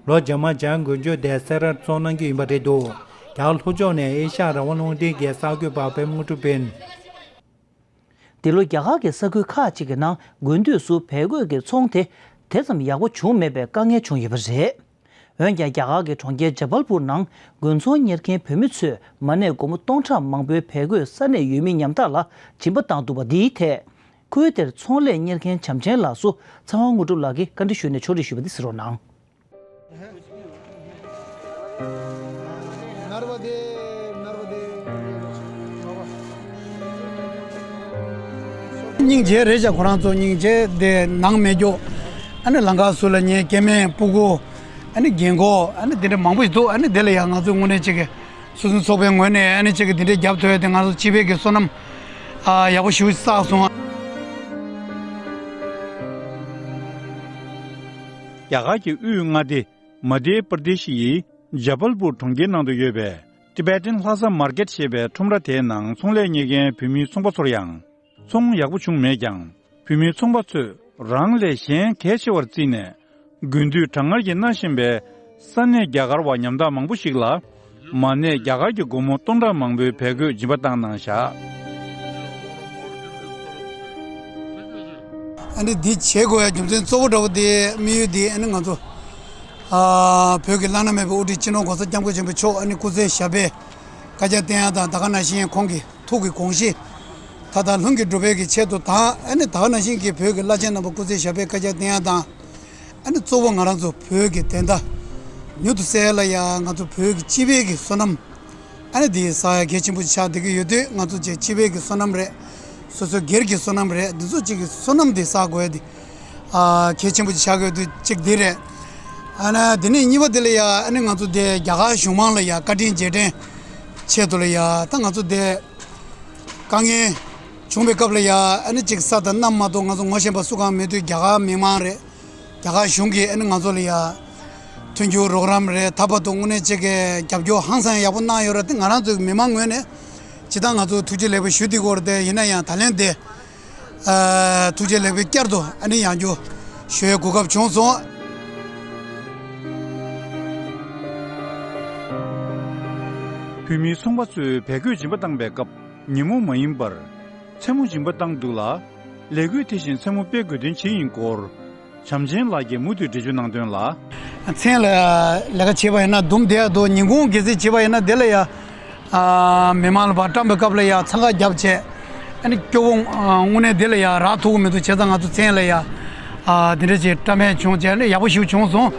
ལོ་རྗེས་མ་འཇང་དགུན་ཆོས་དེ་སེ་རར་ཚོགས་གནང་རྒྱུ་ཡིན་པ་རེད་འདུག། རྒྱ་གར་ལྷོ་ཕྱོགས་ནས་ཨེ་ཤ་ཡ་རང་དབང་རླུང་འཕྲིན་གྱི་གསར་འགོད་པ་པད་མ་དངོས་གྲུབ་ཡིན། འདི་ལོ་རྒྱ་གར་གྱི་ས་ཁུལ་ཁག་ཅིག་གི་ནང་དགུན་དུས་སུ་བལ་གོས་ཀྱི་ཚོང་དེ་དེ་ཙམ་ཡག་པོ་བྱུང་མེད་པའི་དཀའ་ངལ་བྱུང་ཡོད་པ་རེད། འོན་ཀྱང་། རྒྱ་གར་གྱི་གྲོང་ཁྱེར་ཇ་བལ་པུར་ནང་དགུན་ཚོང་གཉེར་མཁན་བོད་མི་ཚོས་མ་གནས་སྒོར་མོ་སྟོང་ཕྲག་མང་པོའི་བལ་གོས་ས་གནས་ཡུལ་མི་ཉམ་ཐག་ལ་སྦྱིན་པ་བཏང་འདུག་པ་འདིའི་ཐད། ཁུལ་དེར་ཚོང་ལས་གཉེར་མཁན་བྱམས་ཆེན་ལགས་སུ་ཚེ་དབང་དངོས་གྲུབ་ལགས་ཀྱིས་བཀའ་འདྲི་ཞུས་ནས་ཕྱོགས་སྒྲིག་ཞུས་པ་འདི་གཟིགས་རོགས་གནང་། སྙིང་རྗེ་རེད་ཤག། ཁོ་རང་ཚོ་སྙིང་རྗེ་དེ་ནང་མེད་རྒྱུ། ཨ་ནི་ལམ་ཁ་ཟུར་ལ་ངའི་སྐྱེ་དམན་སྤུ་གུ། ཨ་ནི་རྒན་གོག། ཨ་ནི་དེ་འདྲ་མང་པོ་ཞིག་འདུག། ཨ་ནི་དེ་ལ་ཡང་ང་ཚོའི་དངོས་གནས་ཅིག་གི་སོ་སོའི་ཚོགས་པའི་ངོས་ནས་ཨ་ནི་ཅིག་གི་དེ་འདྲའི་རྒྱབ་ཐོབ་ཡ་དེ་ང་ཚོ་སྤྱི་པའི་གི་བསོད་ནམས་ཨ་ཡག་པོ་ཞེ་པོ་བསགས་སོང་། རྒྱ་གར་གྱི་དབུས་མངའ་སྡེ་མ་དྷྱ་པྲ་དེ་ཤི་ཡི་ཇ་བལ་པུར་གྲོང་ཁྱེར་ནང་དུ་ཡོད་པའི་ཊི་བེ་ཊན་ལྷ་ས་མར་ཀེཊ་ཞེས་པའི་ཁྲོམ་ར་དེའི་ནང་ཚོང་ལས་གཉེར་མཁན་བོད་མིའི་ཚོང་པ་ཚོར་ཡང་ཚོང་ཡག་པོ་བྱུང་མེད་ཀྱང་། བོད་མིའི་ཚོང་པ་ཚོས་རང་ལས་གཞན་གལ་ཆེ་བར་བརྩིས་ནས། དགུན་དུས་གྲང་ངར་གྱིས་མནར་བཞིན་པའི་ས་གནས་རྒྱ་གར་བ་ཉམ་ཐག་མང་པོ་ཞིག་ལ། མ་གནས་རྒྱ་གར་གྱི་སྒོར་མོ་སྟོང་ཕྲག་མང་པོའི་བལ་གོས་སྦྱིན་པ་བཏང་གནང་བཞག། ཨ་ནི་འདི་བྱེད་དགོས་ཡ་རྒྱུ་མཚན་གཙོ་བོ་འདྲ་བོ་དེ་དམིགས་ཡུལ་དེ་ཨ་ནི་ང་ཚོ་ཨ་བོད་ཀྱི་བླ་ན་མེད་པའི་དབུ་ཁྲིད་སྤྱི་ནོར་༸གོང་ས་༸སྐྱབས་མགོན་ཆེན་པོ་མཆོག་ཨ་ནི་སྐུ་ཚེ་ཞབས་པད་བསྐལ་བརྒྱར་བརྟན་ཡ་དང་། ད་ག་ནང་བཞིན་ཁོང་གི་ཐུགས་ཀྱི་དགོངས་གཞི་མཐའ་དག་ལྷུན་གྱིས་འགྲུབ་པའི་གི་ཆེད་དུ་དང་། ཨ་ནི་ད་ག་ནང་བཞིན་གྱི་བོད་ཀྱི་བླ་ཆེན་རྣམ་པ་སྐུ་ཚེ་ཞབས་པད་བསྐལ་བརྒྱར་བརྟན་ཡ་དང་། ཨ་ནི་གཙོ་བོ་ང་རང་ཚོ་བོད་ཀྱི་བདེན་མཐའ་མྱུར་དུ་གསལ་ཡ་ལ་ཡ་ང་ཚོ་བོད་ཀྱི་སྤྱི་པའི་གི་བསོད་ནམས་ཨ་ནི་འདི་བསགས་ཡ་གལ་ཆེན་པོ་ཆགས་བསྡད་ཀྱི་ཡོད་དུས། ང་ཚོ་ཅིག་སྤྱི་པའི་གི་བསོད་ནམས་རེད། སོ་སོའི་སྒེར་གྱི་བསོད་ནམས་རེད། འདི་ཚོ་ཅིག་གི་བསོད་ནམས་འདི་བསགས་དགོས་ཡ་འདི་ཨ་གལ་ཆེན་པོ་ཆགས་ཀྱི་ཡོད་དུས་གཅིག་འདི་རེད། ཨ་ནི་འདི་ནས་གཉིས་པ་འདི་ལ་ཡ་ཨ་ནི་ང་ཚོ་འདི་རྒྱ་གར་གཞུང་མང་ལ་ཡ་བཀའ་དྲིན་རྗེས་དྲན་ཆེད་དུ་ལ་ཡ་ད་ང་ཚོ་འདི་དཀའ་ངལ་བྱུང་བའི་སྐབས་ལ་ཡ་ཨ་ནི་ཅིག་ས་དང་གནམ་མ་གཏོགས་ང་ཚོ་ངོ་ཤེས་པ་སུ་གང་མེད་དུས། རྒྱ་གར་མི་མང་རེད། རྒྱ་གར་གཞུང་གིས་ཨ་ནི་ང་ཚོ་ལ་ཡ་མཐུན་འགྱུར་རོགས་རམ་རེད། ད་བར་དུ་དངོས་གནས་ཅིག་གི་རྒྱབ་སྐྱོར་ཧང་སང་ཡག་པོ་གནང་ཡོད་རེད་དེ། ང་རང་ཚོའི་མི་མང་ངོས་ནས་ཇི་ལྟར་ང་ཚོ་ཐུགས་རྗེ་ལེགས་པ་ཞུ་བསྡད་ཀྱི་ཡོད་རེད་དེ། ཡིན་ན་ཡང་ད་ལན་དེ་ཨ་ཐུགས་རྗེ་ལེགས་པ་བསྐྱར་དུ་ཨ་ནི་ཡང་བསྐྱར་ཞུ་ཡའི་གོ་སྐབས་བྱུང་སོང་། བོད་མིའི་ཚོང་པ་ཚོས་བལ་གོས་སྦྱིན་པ་བཏང་པའི་སྐབས་ཉིན་མོ་མ་ཡིན་པར་མཚན་མོ་སྦྱིན་པ་བཏང་འདུག་ལ། ལས་འགུལ་དེ་བཞིན་མཚན་མོ་སྤེལ་དགོས་དོན་ཅི་ཡིན་སྐོར། བྱམས་ཆེན་ལགས་ཀྱིས་མུ་མཐུད་འགྲེལ་བརྗོད་གནང་དོན་ལ། མཚན་ལ་ལས་ཀ་བྱེད་པ་ཡིན་ན་དུམ་བསྡད་འདུག་ཉིན་གུང་གི་ཚེ་བྱེད་པ་ཡིན་ན་དེ་ལ་ཡ། ཨ། མི་མང་ལ་བ་བཀྲམ་པའི་སྐབས་ལ་ཡ་འཚང་ཁ་རྒྱབ་བྱས། ཨ་ནི་སྐྱོ་བོ་ཨ་དངོས་གནས་དེ་ལ་ཡ་རག་ཐུབ་ཀྱི་མི་འདུག་བྱས་ཙང་ང་ཚོ་མཚན་ལ་ཡ། ཨ། དེ་འདྲ་ཅིག་བཀྲམ་ཡས་བྱུང་བྱས་ཨ་ནི་ཡག་པོ་ཞིག་བྱུང་སོང་།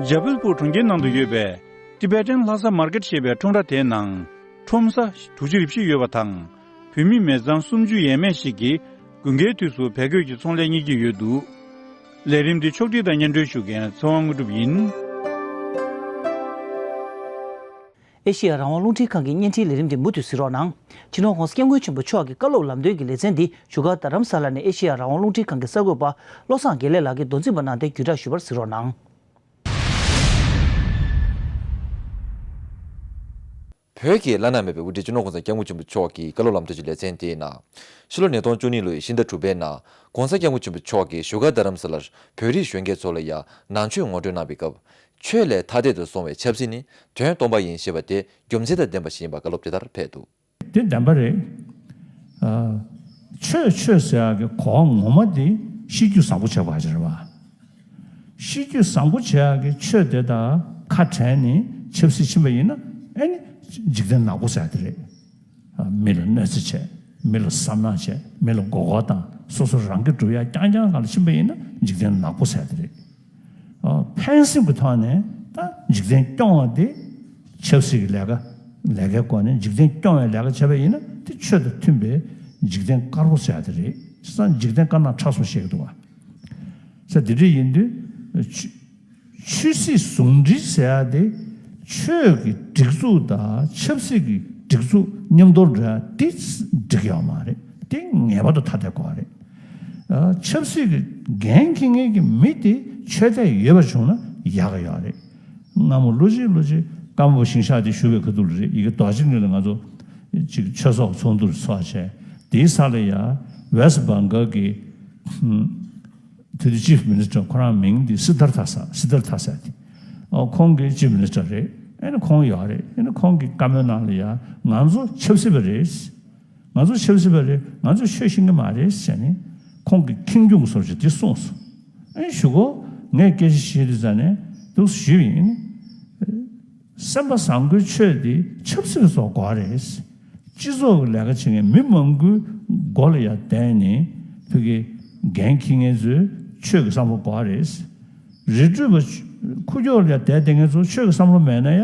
ཇ་བལ་པུར་གྲོང་ཁྱེར་ནང་དུ་ཡོད་པའི་Tibetan Lhasa Market ཞེས་པའི་ཁྲོམ་ར་དེའི་ནང་ཁྲོམ་ས་དྲུག་ཅུ་རེ་བཞི་ཡོད་པ་དང་། བོད་མི་མི་ཚང་སུམ་ཅུ་ཡས་མས་ཤིག་གིས་དགུན་ཁའི་དུས་སུ་བལ་གོས་ཀྱི་ཚོང་ལས་གཉེར་གྱི་ཡོད་འདུག་ལས་རིམ་འདི་ཕྱོགས་སྒྲིག་དང་སྙན་སྒྲོན་ཞུ་མཁན་ཚེ་དབང་དངོས་གྲུབ་ཡིན། ཨེ་ཤེ་ཡ་རང་དབང་རླུང་འཕྲིན་ཁང་གི་བརྙན་འཕྲིན་ལས་རིམ་འདི་མུ་མཐུད་གཟིགས་རོགས་གནང་། སྤྱི་ནོར་༸གོང་ས་༸སྐྱབས་མགོན་ཆེན་པོ་མཆོག་གི་བཀའ་སློབ་ལམ་སྟོན་གྱི་ལེ་ཚན་འདི་བཞུགས་སྒར་རྡ་རམ་ས་ལ་ནས་ཨེ་ཤེ་ཡ་རང་དབང་རླུང་འཕྲིན་ཁང་གི་གསར་འགོད་པ་བློ་བཟང་དགེ་ལེགས་ལགས་ཀྱིས་མདོ་འཛིན་པ་གནང་སྟེ་བརྒྱུད་བསྒྲགས་ཞུས་པར་གཟིགས་རོགས་གནང་། བོད་ཀྱི་བླ་ན་མེད་པའི་དབུ་ཁྲིད་སྤྱི་ནོར་༸གོང་ས་༸སྐྱབས་མགོན་ཆེན་པོ་མཆོག་གི་བཀའ་སློབ་ལམ་སྟོན་གྱི་ལེ་ཚན་དེའི་ནང་། ཕྱི་ལོ་ཉིས་སྟོང་བཅུ་གཉིས་ལོའི་ཕྱི་ཟླ་དྲུག་པའི་ནང་༸གོང་ས་༸སྐྱབས་མགོན་ཆེན་པོ་མཆོག་གིས་བཞུགས་སྒར་རྡ་རམ་ས་ལར་བོད་རིགས་གཞོན་སྐྱེས་ཚོ་ལ་ཡང་ནང་ཆོས་ངོ་སྤྲོད་གནང་བའི་སྐབས། ཆོས་ལས་ཐ་དད་དུ་སོང་བའི་ཆབ་སྲིད་ནི་དོན་སྟོང་པ་ཡིན་ཞེས་པ་དེ་རྒྱུ་མཚན་དང་ལྡན་པ་ཞིག་ཡིན་པ་བཀའ་སློབ་དེ་ལྟར་ཕེབས་འདུག་དེ་བདེན་པ་རེད། ཨ། ཆོས་ཆོས་ཟེར་ཡག་གི་གོ་བ་ངོ་མ་དེ་ཤེས་རྒྱུད་བཟང་པོ་བྱེད་དགོས་ཀྱི་རེད་བ། ཤེས་རྒྱུད་བཟང་པོ་བྱེད་ཡག་གི་ཆོས་དེ་དང་ཁ་བྲལ་ནས་ཆབ་སྲིད་ཕྱིན་པ་ཡིན་ན་ཨེ་ནི་འཇིག་རྟེན་ནག་པོ་ཟེར་ཡག་དེ་རེད། ཨ། མི་ལ་གནོད་འཚེ་བྱས། མི་ལ་བསམ་ནག་བྱས། མི་ལ་མགོ་སྐོར་བཏང་། སོ་སོ་རང་གིས་སྒྲུབ་ཡག་རྐྱང་རྐྱང་སྒང་ལ་ཕྱིན་པ་ཡིན་ན་འཇིག་རྟེན་ནག་པོ་ཟེར་ཡག་དེ་རེད། ཨ། ཕན་སེམས་ཀྱི་ཐོག་ནས་ད་འཇིག་རྟེན་སྐྱོང་བ་དེ་ཆབ་སྲིད་ཀྱི་ལས་ཀ་ལས་ཀའི་སྒོ་ནས་འཇིག་རྟེན་སྐྱོང་བའི་ལས་ཀ་བྱས་པ་ཡིན་ན་དེ་ཆོས་དང་མཐུན་པའི་འཇིག་རྟེན་དཀར་པོ་ཟེར་ཡག་དེ་རེད། བྱས་ཙང་འཇིག་རྟེན་དཀར་ནག་ཕྲ་སུམ་ཤེས་ཀྱི་འདུག་བ། ས་དེ་འདྲ་ཡིན་དུས་ཆོས་ཆོས་སྲིད་ཟུང་འབྲེལ་ཟེར་ཡག་དེ་ཆོས་ཀྱི་སྒྲིག་འཛུགས་དང་ཆབ་སྲིད་ཀྱི་སྒྲིག་འཛུགས་མཉམ་དུ་འགྲོ་ཡག་དེ་འགྲིག་ཡོད་མ་རེད། དེ་ངེས་པར་དུ་ཐ་དད་དགོས་པ་རེད། ཨ། ཆབ་སྲིད་ཀྱི་འགན་འཁྱེར་མཁན་གྱི་མི་དེ་ཆོས་དད་ཡོད་པ་བྱུང་ན་ཡག་གི་ཡོད་རེད། སྔ་མོ་ལོ་གཅིག་ལོ་གཅིག་ཀརྨ་པ་ཞིང་གཤེགས་དེ་བཞུགས་པའི་ཁ་ཐུག་ལ་རེད། ཡ་གི་རྡོ་རྗེ་གླིང་ལ་ང་ཚོ་ཅིག་ཆོས་ཚོགས་ཚོགས་འདུ་ཚོགས་བྱས། དེའི་ས་ལ་ཡ་ཝེ་སི་བྷང་གལ་གྱི་དེ་དུས་ཅིབ་མི་ནི་སི་ཊར་ཁོ་རང་མིང་དེ་སི་དར་ཐ་ས་སི་དར་ཐ་ས་དེ། ཨོ། ཁོང་གི་ཅིབ་མི་ནི་སི་ཊར་རེད། ཨེ་ནི་ཁོང་ཡོད་རེད། ཨེ་ནི་ཁོང་གི་བཀའ་མོལ་ནང་ལ་ཡ་ང་ཚོ་ཆབ་སྲིད་པ་རེད། ང་ཚོ་ཆབ་སྲིད་པ་རེད། ང་ཚོ་ཆོས་ཤེས་ཀྱི་མ་རེད་ཟེར་ནས་ཁོང་གིས་ཁེངས་སྐྱུང་གི་བཟོ་འདྲ་དེ་གསུངས་སོང་། ཨེ་གཞུག་གུ་ངས་སྐད་ཆ་བཤད་དུས་ཙ་ནས་འདུག་ཞུས་པ་ཡིན། སེམས་པ་བཟང་པོའི་ཆོས་དེ་ཆབ་སྲིད་པ་ཚོ་དགོས་རེད། སྤྱི་ཚོགས་ཀྱི་ལས་ཀ་བྱེད་མཁན་མི་མང་པོའི་མགོ་ལ་ཡ་བསྡད་ནས་ཕ་གི་འགན་འཁྱེར་མཁན་ཚོས་ཆོས་ཀྱི་བསམ་བློ་དགོས་རེད། རི་ཁྲོད་པ་ཁུག་ཀྱོག་ལ་ཡ་བསྡད་བསྡད་མཁན་ཚོ་ཆོས་ཀྱི་བསམ་བློ་མེད་ན་ཡ་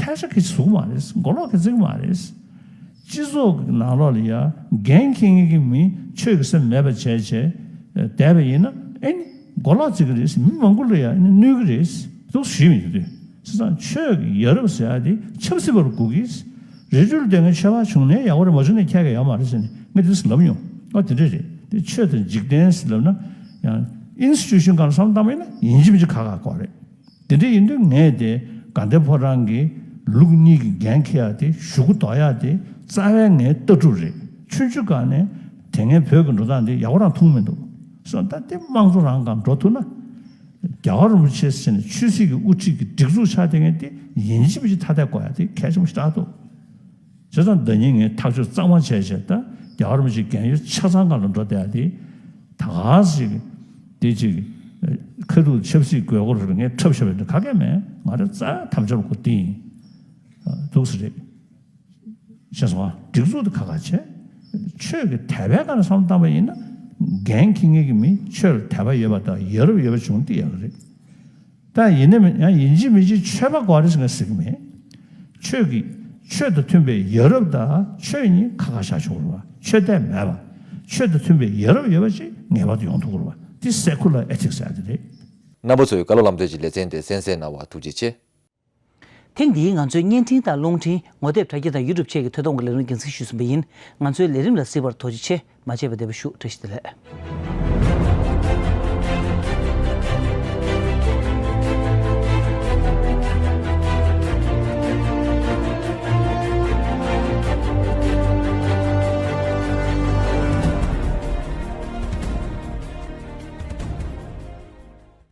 ཐལ་ཆ་གི་ཟུག་མ་རེད། མགོ་ལོག་གི་ཚིག་མ་རེད། སྤྱི་ཚོགས་ཀྱི་ནང་ལོགས་ལ་ཡ་འགན་འཁྱེར་མཁན་གྱི་མི་ཆོས་ཀྱི་སེམས་མེད་པ་བྱས་བྱས་བསྡད་པ་ཡིན་ན་ཨེ་ནི་མགོ་ལོག་བརྩི་གི་རེད། མི་མང་པོ་ལ་ཡ་ཨེ་ནི་གནོད་གི་རེད། འདུག་ཞུས་མི་འདུག་དུས། བྱས་ཙང་ཆོས་ཀྱི་ཡ་རབས་ཟེར་ཡ་དེ་ཆབ་སྲིད་པ་ལ་དགོས་ཀྱི། རི་ཁྲོད་ལ་བསྡད་མཁན་ཆོས་པ་བྱུང་ནའི་ཡག་པོ་རེད། མ་བྱུང་ནའི་ཁྱད་ཀྱི་ཡོད་མ་རེད་ཟེར་ནས་ངས་དེ་ལབ་མྱོང་། ཨ། དེ་འདྲ་རེད། དེ་ཆོས་དང་འཇིག་རྟེན་ཟེར་ལབ་ན་ཡང་ཨིན་སི་ཊི་ཊུ་ཤན་སྒང་ལ་བསམ་བློ་བཏང་བ་ཡིན་ན་ཡིན་གཅིག་མིན་གཅིག་ཁག་ཁག་དགོས་རེད། དེ་འདྲ་ཡིན་དུས་ངས་དེ་དགའ་ལྡན་ཕོ་བྲང་གི་ལུགས་གཉིས་ཀྱི་འགན་འཁྱེར་ཡག་དེ་གཞུག་གུ་འདོགས་ཡག་དེ་རྩ་བའི་ངའི་ལྟ་གྲུབ་རེད། ཆུང་ཆུང་སྒང་ནས་དེ་སྔའི་བོད་ཀྱི་འགྲོ་སྟངས་དེ་ཡག་པོ་རང་མཐོང་མི་འདུག་སོང་། ད་དེ་དམངས་གཙོ་རང་སྒང་འགྲོ་ཐུབ་ན། རྒྱལ་བ་རིན་པོ་ཆེ་ཟེར་ནས་ཆོས་སྲིད་ཀྱི་དབུ་ཁྲིད་ཀྱི་སྒྲིག་འཛུགས་ཆགས་བསྡད་མཁན་དེ་ཡིན་གཅིག་མིན་གཅིག་ཐ་དད་དགོས་ཡག་དེ་གལ་ཆེན་པོ་ཞེ་དྲག་འདུག་བྱས་ཙང་ཟླ་ཉིན་ངས་ཐག་གཅོད་གཙང་མ་བྱས་བྱས་ད་རྒྱལ་བ་རིན་པོ་ཆེ་རྒན་ཡོལ་ཆ་ཚང་སྒང་ལ་འགྲོ་བསྡད་ཡག་དེ། ད་ག་ཟེ་གི་དེ་ཅིག་ཁ་ཐུག་ཆབ་སྲིད་དགོས་མཁོ་རེད། ངས་འཁྲབ་བཞག་པ་འདི་ག་གེ་མེད། ང་རང་རྩ་དམ་བཅའ་བ་ཁོ་དེ་ཡིན། འདུག་སེ་རེད། ཤེས་སོང་ཨ། སྒྲིག་འཛུགས་དེ་ཁག་ཁག་བྱས། ཆོས་ཀྱི་དད་པའི་སྒང་ནས་བསམ་བློ་བཏང་པ་ཡིན་ན། འགན་འཁྱེར་མཁན་གྱི་མི་ཆོས་ལ་དད་པ་ཡོད་པ་དང་ཡ་རབས་ཡོད་པ་བྱུང་དེ་ཡག་གི་རེད། ད་ཡིན་ན་མིན་ཡང་ཡིན་གཅིག་མིན་གཅིག་ཆོས་པ་དགོས་རེད་ཟེར་ང་ཟེར་གི་མེད། ཆོས་ཀྱི་ཆོས་དང་མཐུན་པའི་ཡ་རབས་དང་ཆོས་གཉིས་ཁག་ཁག་བཞག་ཆོག་རེད་བ། ཆོས་དད་མེད་པ། ཆོས་དང་མཐུན་པའི་ཡ་རབས་ཡོད་པ་ཅིག་ངེས་པར་དུ་ཡོང་ཐུབ་ཀྱི་རེད་བ། འདི་སེ་ཁུ་ལར་ཨེ་ཐིག་སི་ཟེར་ཡ་དེ་རེད། རྣམ་པ་ཚོས་བཀའ་སློབ་ལམ་སྟོན་གྱི་ལེ་ཚན་དེ་གསན་གཟིགས་གནང་བར་ཐུགས་རྗེ་ཆེ། ཐེངས་འདིའི་ང་ཚོའི་བརྙན་འཕྲིན་དང་རླུང་འཕྲིན། ངོ་དེབ་དྲ་རྒྱ་དང་ཡུ་ཊུབ་བཅས་ཀྱི་ཐད་གཏོང་གི་ལས་རིམ་རྒྱང་སྲིང་ཞུས་ཟིན་པ་ཡིན། ང་ཚོའི་ལས་རིམ་ལ་གཟིགས་པར་ཐུགས་རྗེ་ཆེ། མ་བརྗེད་པར་བདེ་པོ་བཞུགས། བཀྲ་ཤིས་བདེ་ལེགས།